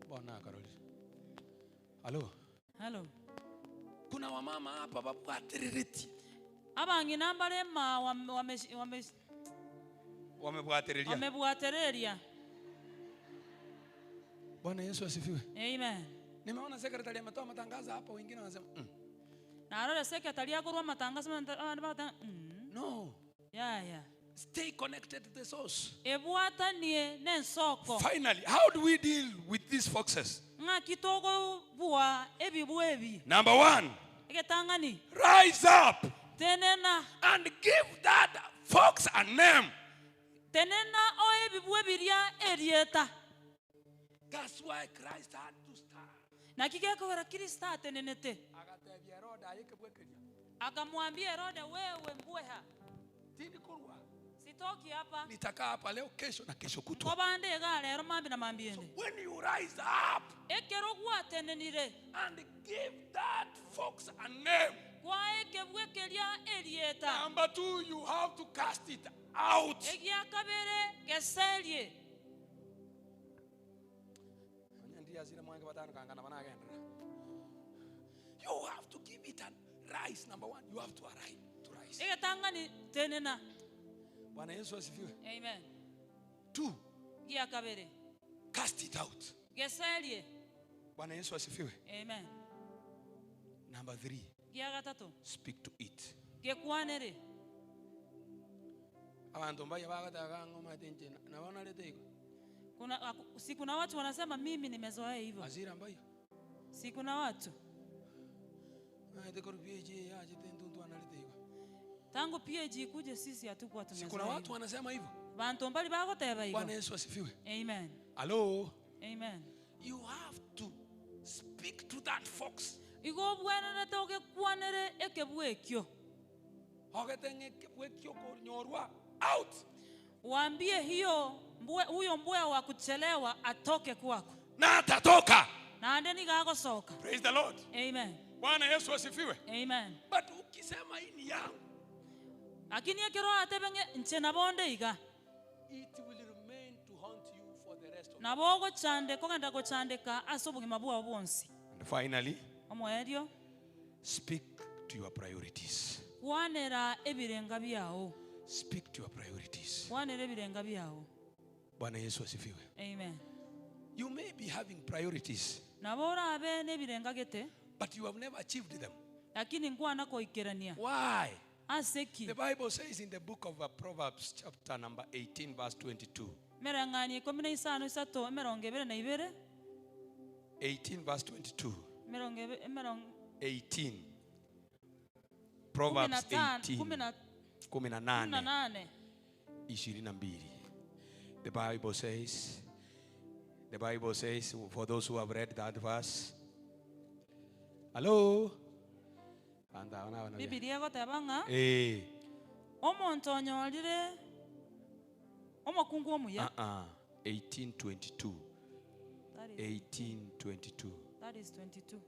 Bwana Karoli. Halo. Halo. Kuna wamama hapa babwatiriti. Abang'ina mbarema wamebwatereria. Wamebwatereria. Bwana Yesu asifiwe. Amen. Nimeona secretary ametoa matangazo hapa, wengine wanasema Na arora secretary akorwa matangazo No. Yeah, yeah. Stay connected to the source. Ebwatanie nensoko. Finally, how do we deal with these foxes? Ng'a kitogo bua ebi. Number one, Egetangani. Rise up. Tenena. And give that fox a name. Tenena o ebi biria erieta. That's why Christ had to stand. Na kigekogera Kristo atenenete. Agatebia Herode ayekebwekeria. Akamwambia Herode, wewe mbweha. Tindi kurwa. Sitoki hapa. Nitakaa hapa leo, kesho na kesho kutwa. Kobande ga lero mambi na mambiende. So when you rise up ekero gwatenenire and give that fox a name. Kwa ekebwekeria erieta. Number two, you have to cast it out. Egia kabere geserie. You have to give it a rise. Number one, you have to arise to rise. Egetangani tenena. Bwana Yesu asifiwe. Amen. Two, Gia kabere. cast it out. Geserie. Bwana Yesu asifiwe. Amen. Number three, Gia gatatu. speak to it. Gekwanere. Abantu mbaya bagataga ngoma tenje na wanaleta iko. Kuna si kuna watu wanasema mimi nimezoea hivyo. Azira mbaya. Si kuna watu. Tangu PAG kuje sisi hatukuwa tumezoea. Si kuna watu wanasema hivyo. Bantu mbali bagoteba hivyo. Bwana Yesu asifiwe. Amen. Hello. Amen. You have to speak to that fox. Igo bwenere toge kwanere ekebwekyo. Ogetenge kebwekyo konyorwa out. Waambie hiyo huyo mbwa wa kuchelewa atoke kwako. Na atatoka. Na andeni gagosoka. Praise the Lord. Amen. Bwana Yesu asifiwe. Amen. But ukisema hii ni yangu, lakini ekero atebenge nche nabonde iga, it will remain to haunt you for the rest of nabo gochande kogenda gochandeka ase obogima bwao bwonsi. And finally, omoerio, speak to your priorities. Kwanera ebirenga byao. Speak to your priorities. Kwanera ebirenga byao. Bwana Yesu asifiwe. Amen. You may be having priorities, nabo orabe nebirenga gete, but you have never achieved them. Lakini ngwana koikerania. Why? Aseki. The Bible says in the book of Proverbs chapter number 18 verse 22. Merangani 15 emerongo ebere na ibere. 18 verse 22. Emerongo 18. Proverbs 18. 18 22. The Bible says, for those who have read that verse. Hello. Bibilia goteba ng'a eh omonto onyorire omokungu omuya. 1822. 1822. That is 22.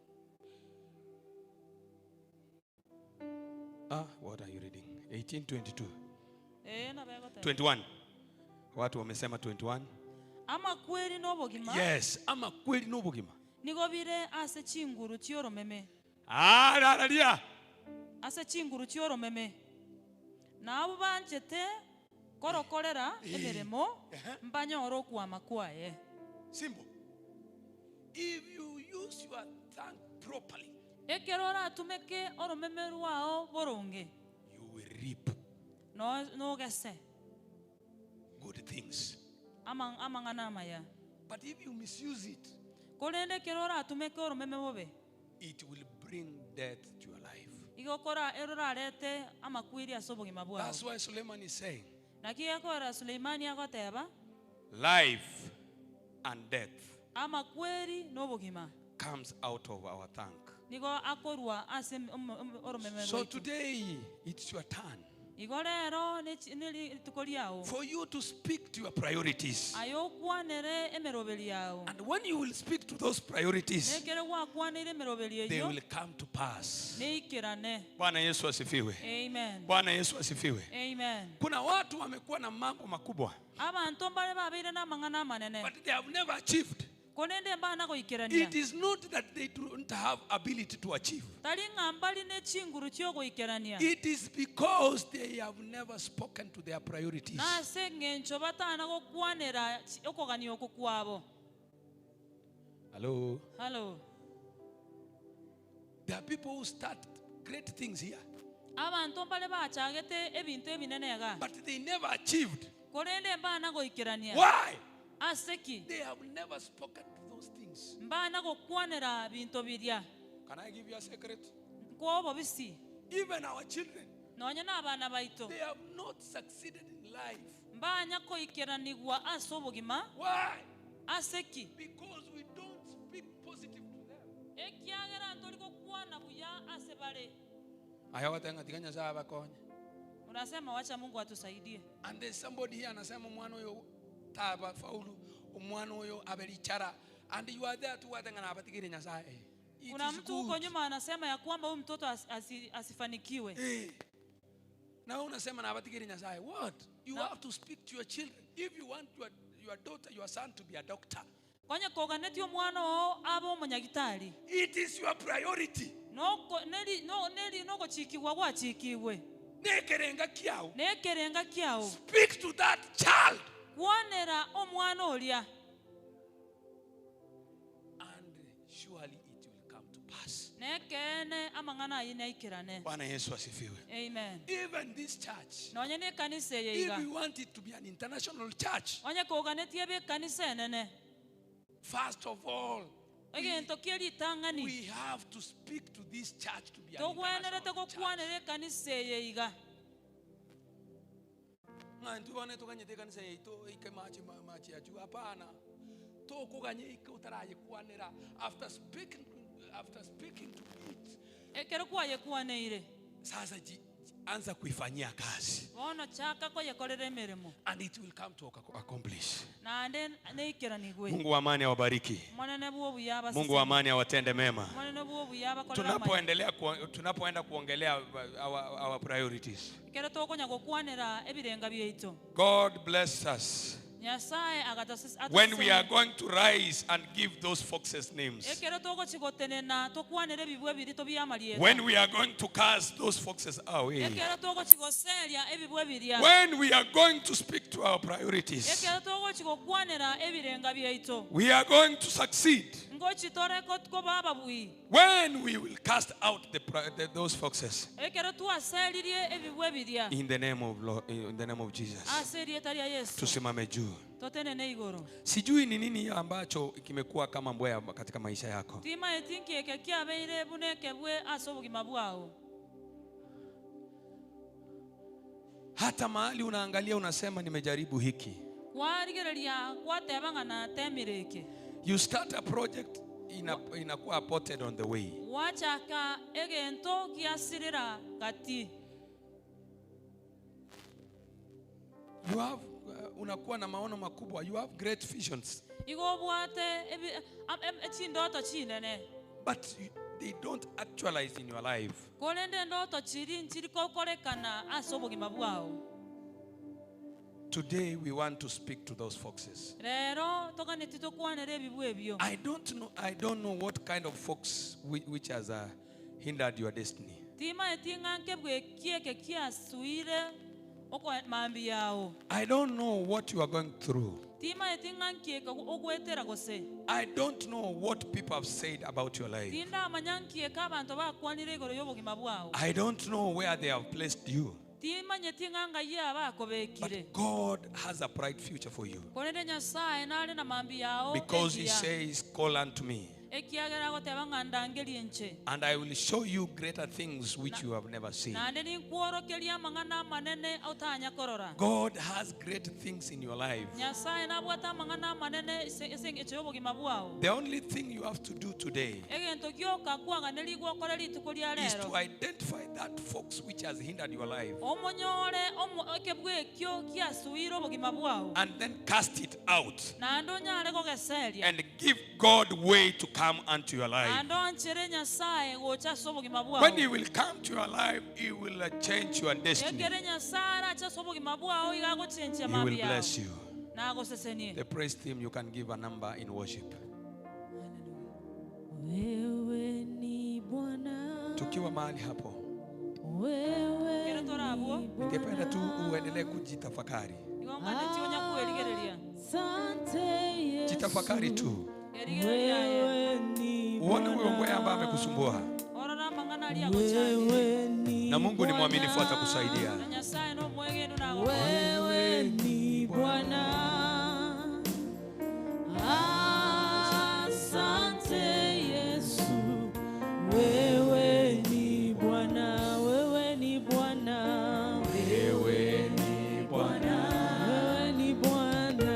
What are you reading? 1822. Na bego 21. Watu wamesema 21. Ama kweli n'obogima. Yes, ama kweli n'obogima. Nigo bire ase chinguru chi'oromeme. Ah, ase chinguru chi'oromeme. Nabo banchete korokorera emeremo mbanyoro kwama kwaye. Simple. If you use your tongue properly, ekero oratumeke oromeme rwao boronge, you will reap no gese good things. Amang'ana amaya. But if you misuse it, korende ekero oratumeke oromeme bobe, it will bring death to your life. Igokora erorarete amakwiri ase obogima bwao. That's why Suleiman is saying, nakigekora Suleimani agoteba, life and death amakweri n'obogima comes out of our tongue. Nigo akorwa ase oromeme. So today it's your turn. Igo rero rituko riao. For you to speak to your priorities. Ayokwanere emeroberi yao. And when you will speak to those priorities, nekere gwakwanire emeroberi they eyo, will come to pass. Neikerane. Bwana Yesu asifiwe. Amen. Bwana Yesu asifiwe. Amen. Kuna watu wamekuwa na mambo makubwa, abantu mbare babeire n'amang'ana manene, but they have never achieved. Konende mbana goikerania. It is not that they don't have ability to achieve. Tari ng'ambari ne chinguru chiogoikerania. It is because they have never spoken to their priorities. Nase ng'encho batana gokwanera okogania oko kwabo. Hello. Hello. There are people who start great things here, abantu mbare bachagete ebintu ebinene ga, but they never achieved. Korende mbana goikerania. Why? Aseki. They have never spoken to those things. Mbana gokwanera binto biria. Can I give you a secret? Nkobo bisi. Even our children, nonya n'abana baito, they have not succeeded in life. Mbanya koikeranigwa ase obogima. Why? Aseki. Because we don't speak positive to them. Ekiagera ntori gokwana buya ase bare. Aya watenga tiganya za abakonye. Unasema wacha Mungu atusaidie. And there's somebody here anasema mwana uyo taba faulu, omwana oyo abelichara, and you are there to watenga na abatigire Nyasaye. Kuna mtu huko nyuma anasema ya kwamba huyu mtoto asifanikiwe. Na unasema na abatigire Nyasaye. What? You have to speak to your children. If you want your daughter, your son to be a doctor, Konye koganeti omwana oo abe omunyagitari. It is your priority. Noko neri no neri noko chikigwa gwachikiwe. Nekerenga kiao. Nekerenga kiao. Speak to that child. Kwanera omwana oria. And surely it will come to pass. Nekene amang'ana ayine aikirane. Bwana Yesu asifiwe. Amen. Even this church, nonye ne kanisa yeiga, if we want it to be an international church, onye koganetie be kanisa enene, first of all, we have to speak to this church to be an international church. Ng'antu tuganyete kanisa yetu ike machi machi yachu hapana. Tokuganye ike utaraye kwanera after speaking to it. Ekero kwaye kwaneire. Sasa anza kuifanyia kazi. Bono chaka koyekorera emirimo. And it will come to accomplish. Na ande neikeranigwe. Mungu wa amani awabariki. Mwanene buo buyaba. Mungu wa amani awatende mema. Mwanene buo buyaba korera. Tunapoendelea tunapoenda kuongelea our priorities. Ekero tokonya gokwanera ebirenga byeito. God bless us. When we are going to rise and give those foxes names. When we are going to cast those foxes away. When we are going to speak to our priorities. We are going to succeed. When we will cast out those foxes. In the name of Lord, in the name of Jesus. Tusimame juu. Sijui ni nini ambacho kimekuwa kama mbwea katika maisha yako. Hata mahali unaangalia unasema nimejaribu hiki. You start a project inakuwa aborted on the way. You have unakuwa na maono makubwa. You have great visions. But they don't actualize in your life. Today we want to speak to those foxes. Rero toganeti tokwanere ebibu ebyo. I don't know what kind of fox which has hindered your destiny. Timaeti ng'a nkebwe kieke kiasuire oko mambi yao. I don't know what you are going through. Timaeti ng'a nkieka ogwetera gose. I don't know what people have said about your life. Tindamanya nkieka abanto bakwanire igoro y'obogima bwao. I don't know where they have placed you. Timanyeti ng'a ngai abakobekire. But God has a bright future for you. Korende Nyasaye nare na mambi yao. Because he egiya. says, call unto me, Ekiagera goteba ng'a ndangerie nche. and I will show you greater things which you have never seen. Naende ninkworokeria amang'ana amanene otanya korora. God has great things in your life. Nyasaye nabwate amang'ana amanene ase eng'encho y'obogima bwao. The only thing you have to do today Egento gioka kwaganeri gwokora rituko ria is to rero. identify that fox which has hindered your life Omonyore ekebwe ekio kiasuire obogima bwao. and then cast it out Naende onyare kogeseria. and give God way to come unto your life. Naende onchere Nyasaye gocha ase obogima bwao. When he will come to your life, he will change your destiny. Ekere Nyasaye arache ase obogima bwao iga agochenchia He will mambi yao. bless you. Nagosesenie. The praise team, you can give a number in worship. Wewe ni Bwana. Tukiwa mahali hapo, Wewe Kero torabwo, ningependa tu uendelee kujitafakari. igo ng'aneti onya kwerigereria. Asante Yesu. Jitafakari tu. Erigereria aye. Wewe ni Uone huyo mbweha ambaye amekusumbua. Orora amang'ana aria agochandire. Wewe ni Na Mungu ni mwaminifu atakusaidia. Na Nyasaye nomwegenu nago. Wewe ni Bwana. Asante Yesu. Wewe ni Bwana. Wewe ni Bwana. Wewe ni Bwana. Wewe ni Bwana.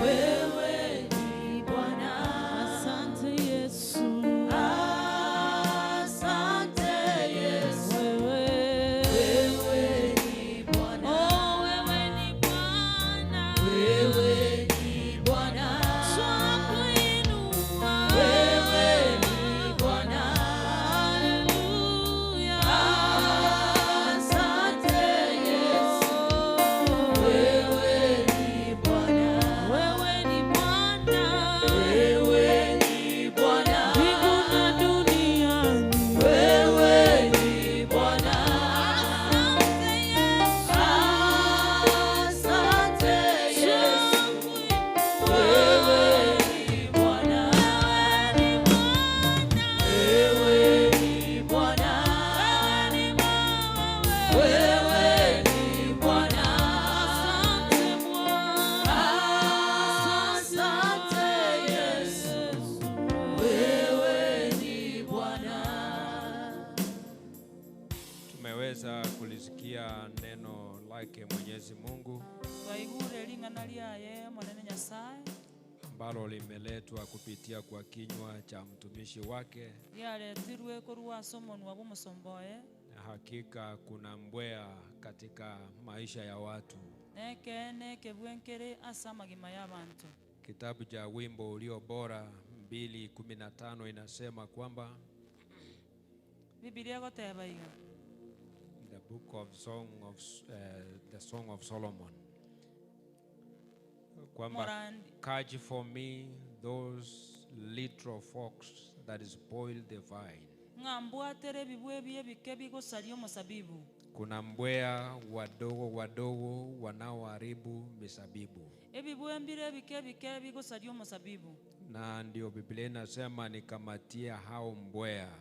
Wewe ni Bwana. Asante Yesu. Asante Yesu. Wewe. Wewe ni Bwana. Oh, wewe ni Bwana. Wewe ni Bwana. Twakuinua. Wewe ni Bwana. Haleluya. Asante Yesu. Wewe ni Bwana. Wewe ni Bwana. Wewe ni Bwana. Mbingu na duniani. Wewe ni Bwana. Asante Yesu. Wewe ni Bwana. Wewe ni Bwana. Wewe ni Bwana. Asante Bwana. Asante Yesu. Wewe ni Bwana. Tumeweza kulisikia neno lake Mwenyezi Mungu Twaigure ring'ana riaye monene Nyasaye ambalo limeletwa kupitia kwa kinywa cha mtumishi wake, riaretirwe korwa ase omonwa bwa omosomboe. na hakika kuna mbweha katika maisha ya watu. Nekeene ekebwe nkere ase amagima ya abantu. Kitabu cha Wimbo Ulio Bora 2:15 inasema kwamba Biblia egoteba iga. the book of Song of the Song of Solomon, kwamba Morandi. catch for me those little fox that spoil the vine. Ng'a mbwatere ebibwa ebi ebike bigosaria omosabibu. Kuna mbweha wadogo wadogo wanaoharibu misabibu, Ebibwa mbire ebike ebike bigosaria omosabibu. na ndio Biblia inasema nikamatia hao mbweha.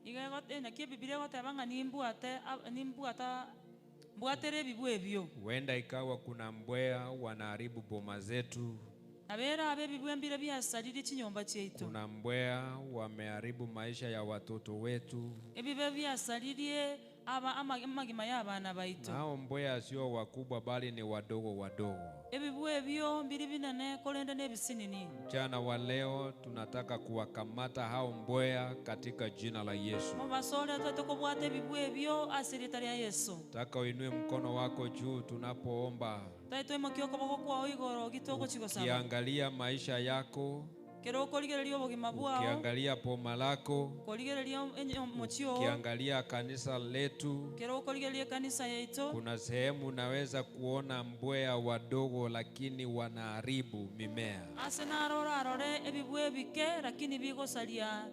Iga naki Biblia egoteba ng'a nimbwate nimbwata mbwatere ebibwa ebio. Huenda ikawa kuna mbweha wanaharibu boma zetu, Nabera abe ebibwa mbire biasarire chinyomba chiaitu. kuna mbweha wameharibu maisha ya watoto wetu. Ebibe biasaririe aba amagima ya abana baitu. Nao mbweha sio wakubwa bali ni wadogo wadogo. Ebibwa ebyo mbiri binene korende n'ebisinini. Mchana wa leo tunataka kuwakamata hao mbweha katika jina la Yesu. Mubasore twete ebibwa ebyo ase rita ria Yesu. Taka uinue mkono wako juu tunapoomba. Twaitwe mokioko boko kwao igoro gitogochigosaba. Kiangalia maisha yako, Kero okorigereria obogima bwao, ukiangalia poma lako, korigereria omochie oo, ukiangalia kanisa letu, kero okorigereria ekanisa yaito, kuna sehemu unaweza kuona mbweha wadogo lakini wanaharibu mimea. Ase narora arore ebibwe ebike lakini bigosaria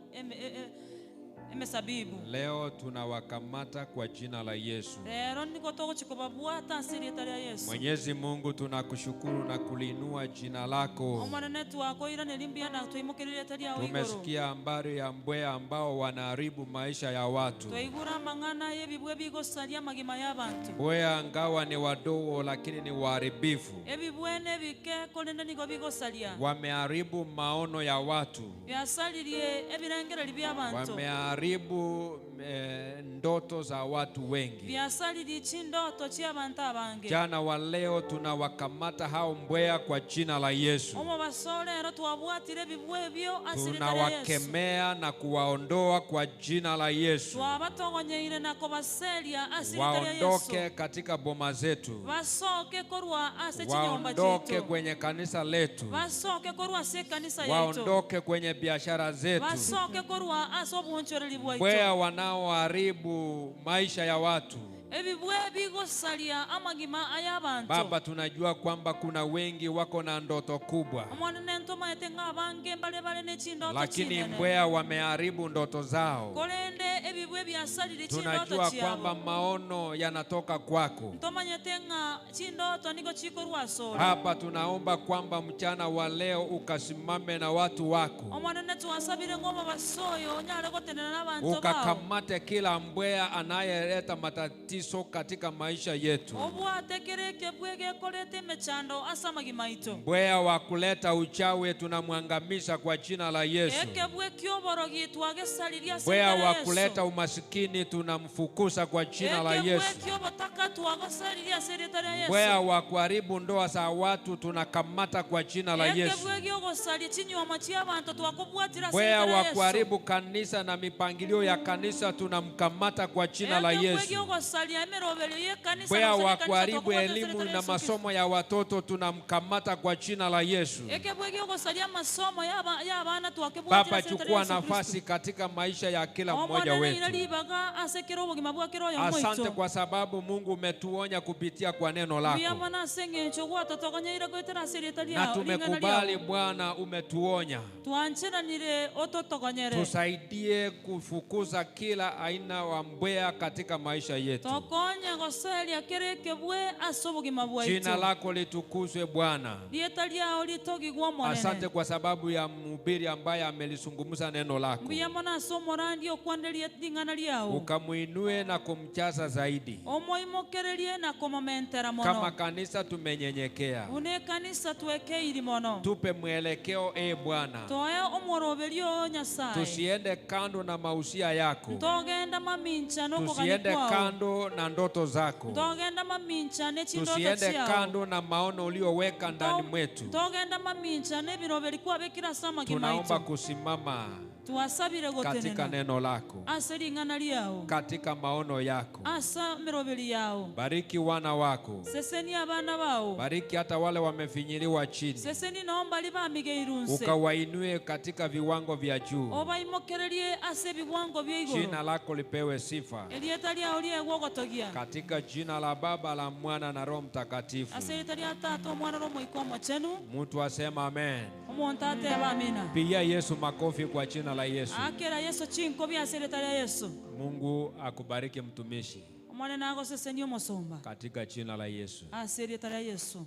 emesabibu. Leo tunawakamata kwa jina la Yesu. Rero nigo togochikobabwata ase erieta ria Yesu. Mwenyezi Mungu, tunakushukuru na kuliinua jina lako. Omwana twakoiraneri mbuya na twaimokereria erieta riao igoro. Tumesikia habari ya mbweha ambao wanaharibu maisha ya watu. Twaigura amang'ana y'ebibwe bigosaria amagima y'abantu. Mbweha ngawa ni wadogo lakini ni waharibifu. Ebibwe nebike korende nigo bigosaria. Wameharibu maono ya watu. Biasaririe ebirengereri by'abantu. Wameharibu ndoto za watu wengi. Biasariri chindoto chi'abantu abange. Jana wa leo tunawakamata hao mbweha kwa jina la Yesu. Omo basorero twabwatire ebibwe ebyo ase erieta ria Yesu. Tunawakemea na kuwaondoa kwa jina la Yesu. Twabatogonyeire na kobaseria ase erieta ria Yesu. Waondoke katika boma zetu. Basoke korwa ase chinyomba Waondoke chitu. kwenye kanisa letu. Basoke korwa ase kanisa yetu. Waondoke kwenye biashara zetu. Basoke korwa ase obwonchoreri bwaitu. Mbweha wanaoharibu maisha ya watu. Ebibwe bigosaria amagima ay'abantu. Baba, tunajua kwamba kuna wengi wako na ndoto kubwa, Omwana nentomaete ng'abange mbare bare n'echindoto lakini chinene. mbweha wameharibu ndoto zao. Korende ebibwe biasarire chindoto Tunajua kwamba chiabo. maono yanatoka kwako. Ntomanyete ng'a chindoto nigo chikorwa asore. Hapa tunaomba kwamba mchana wa leo ukasimame na watu wako, Omwana netwasabire ng'omo basoyo onyare gotenena n'abantu bao. ukakamate kila mbweha anayeleta matatizo katika maisha yetu. Obwate kere kebwe gekorete emechando ase amagima aito. Mbweha wa kuleta uchawi tunamwangamiza kwa jina la Yesu. Ekebwe kioborogi twagesariria ase Mbweha erieta wa ria Yesu. kuleta umasikini tunamfukuza kwa jina la Ekebwe Yesu. kiobotaka twagosariria ase erieta ria Yesu. Mbweha wa kuharibu ndoa za watu tunakamata kwa jina la Yesu. Ekebwe giogosaria chinyoma chi'abantu twakobwatira ase Mbweha erieta ria wa Yesu. kuharibu kanisa na mipangilio ya kanisa tunamkamata kwa jina la Ekebwe Yesu. giogosaria emeroberio y'ekanisa Mbweha na wa ase ekanisa kuharibu twakobwatira ase elimu erieta ria na Yesu Kristo. masomo ya watoto tunamkamata kwa jina la Yesu. Ekebwe giogosaria amasomo y'abana twakebwatira Baba, ase erieta ria chukua Yesu Kristo. nafasi katika maisha ya kila mmoja Omwana neira wetu. ribaga ase kera obogima bwa kera oyo Asante moito. kwa sababu Mungu umetuonya kupitia kwa neno Mbuya lako, mono ase eng'encho gwatotogonyeire goetera ase erieta na riao ring'ana tumekubali riao. Bwana, umetuonya. Twancheranire ototogonyere. Tusaidie kufukuza kila aina wa mbweha katika maisha yetu. Tokonye goseria kere ekebwe ase obogima Jina bwaitu. lako litukuzwe Bwana. Rieta riao ritogigwa Asante omonene. kwa sababu ya mhubiri ambaye amelizungumza neno lako, Mbuya mono ase omorandi okwanderia ring'ana riao. ukamuinue na kumjaza zaidi. Omoimokererie na komomentera Kama mono. kanisa tumenyenyekea, Buna ekanisa twekeiri mono. tupe mwelekeo e Bwana, Toe omworoberio o Nyasaye. tusiende kando na mausia yako, Ntogenda mamincha n'okogania tusiende kwao. kando na ndoto zako, Ntogenda mamincha n'echindoto tusiende chiao. kando na maono ulioweka ndani mwetu. Ntogenda mamincha n'ebiroberi kwabekire ase amagima Tunaomba aitu. kusimama Twasabire katika gotenena neno lako, ase ring'ana riao, katika maono yako. ase emeroberi yao. Bariki wana wako, Seseni abana bao. bariki hata wale wamefinyiliwa chini, Seseni nomba libamigeirunse. ukawainue katika viwango vya juu. Obaimokererie ase ebiwango bia igoro. Jina lako lipewe sifa Erieta riao riegwa ogotogia. katika jina la Baba, la Mwana na Roho Mtakatifu. Ase erieta ria Tata, Omwana na Omoika Omochenu. Mtu asema amen. Omonto ateba amina. Pigia Yesu makofi kwa jina la Yesu. Akera Yesu chinko bia ase erieta ria Yesu. Mungu akubariki mtumishi Omwana nagosesenia omosomba katika jina la Yesu. ase erieta ria Yesu.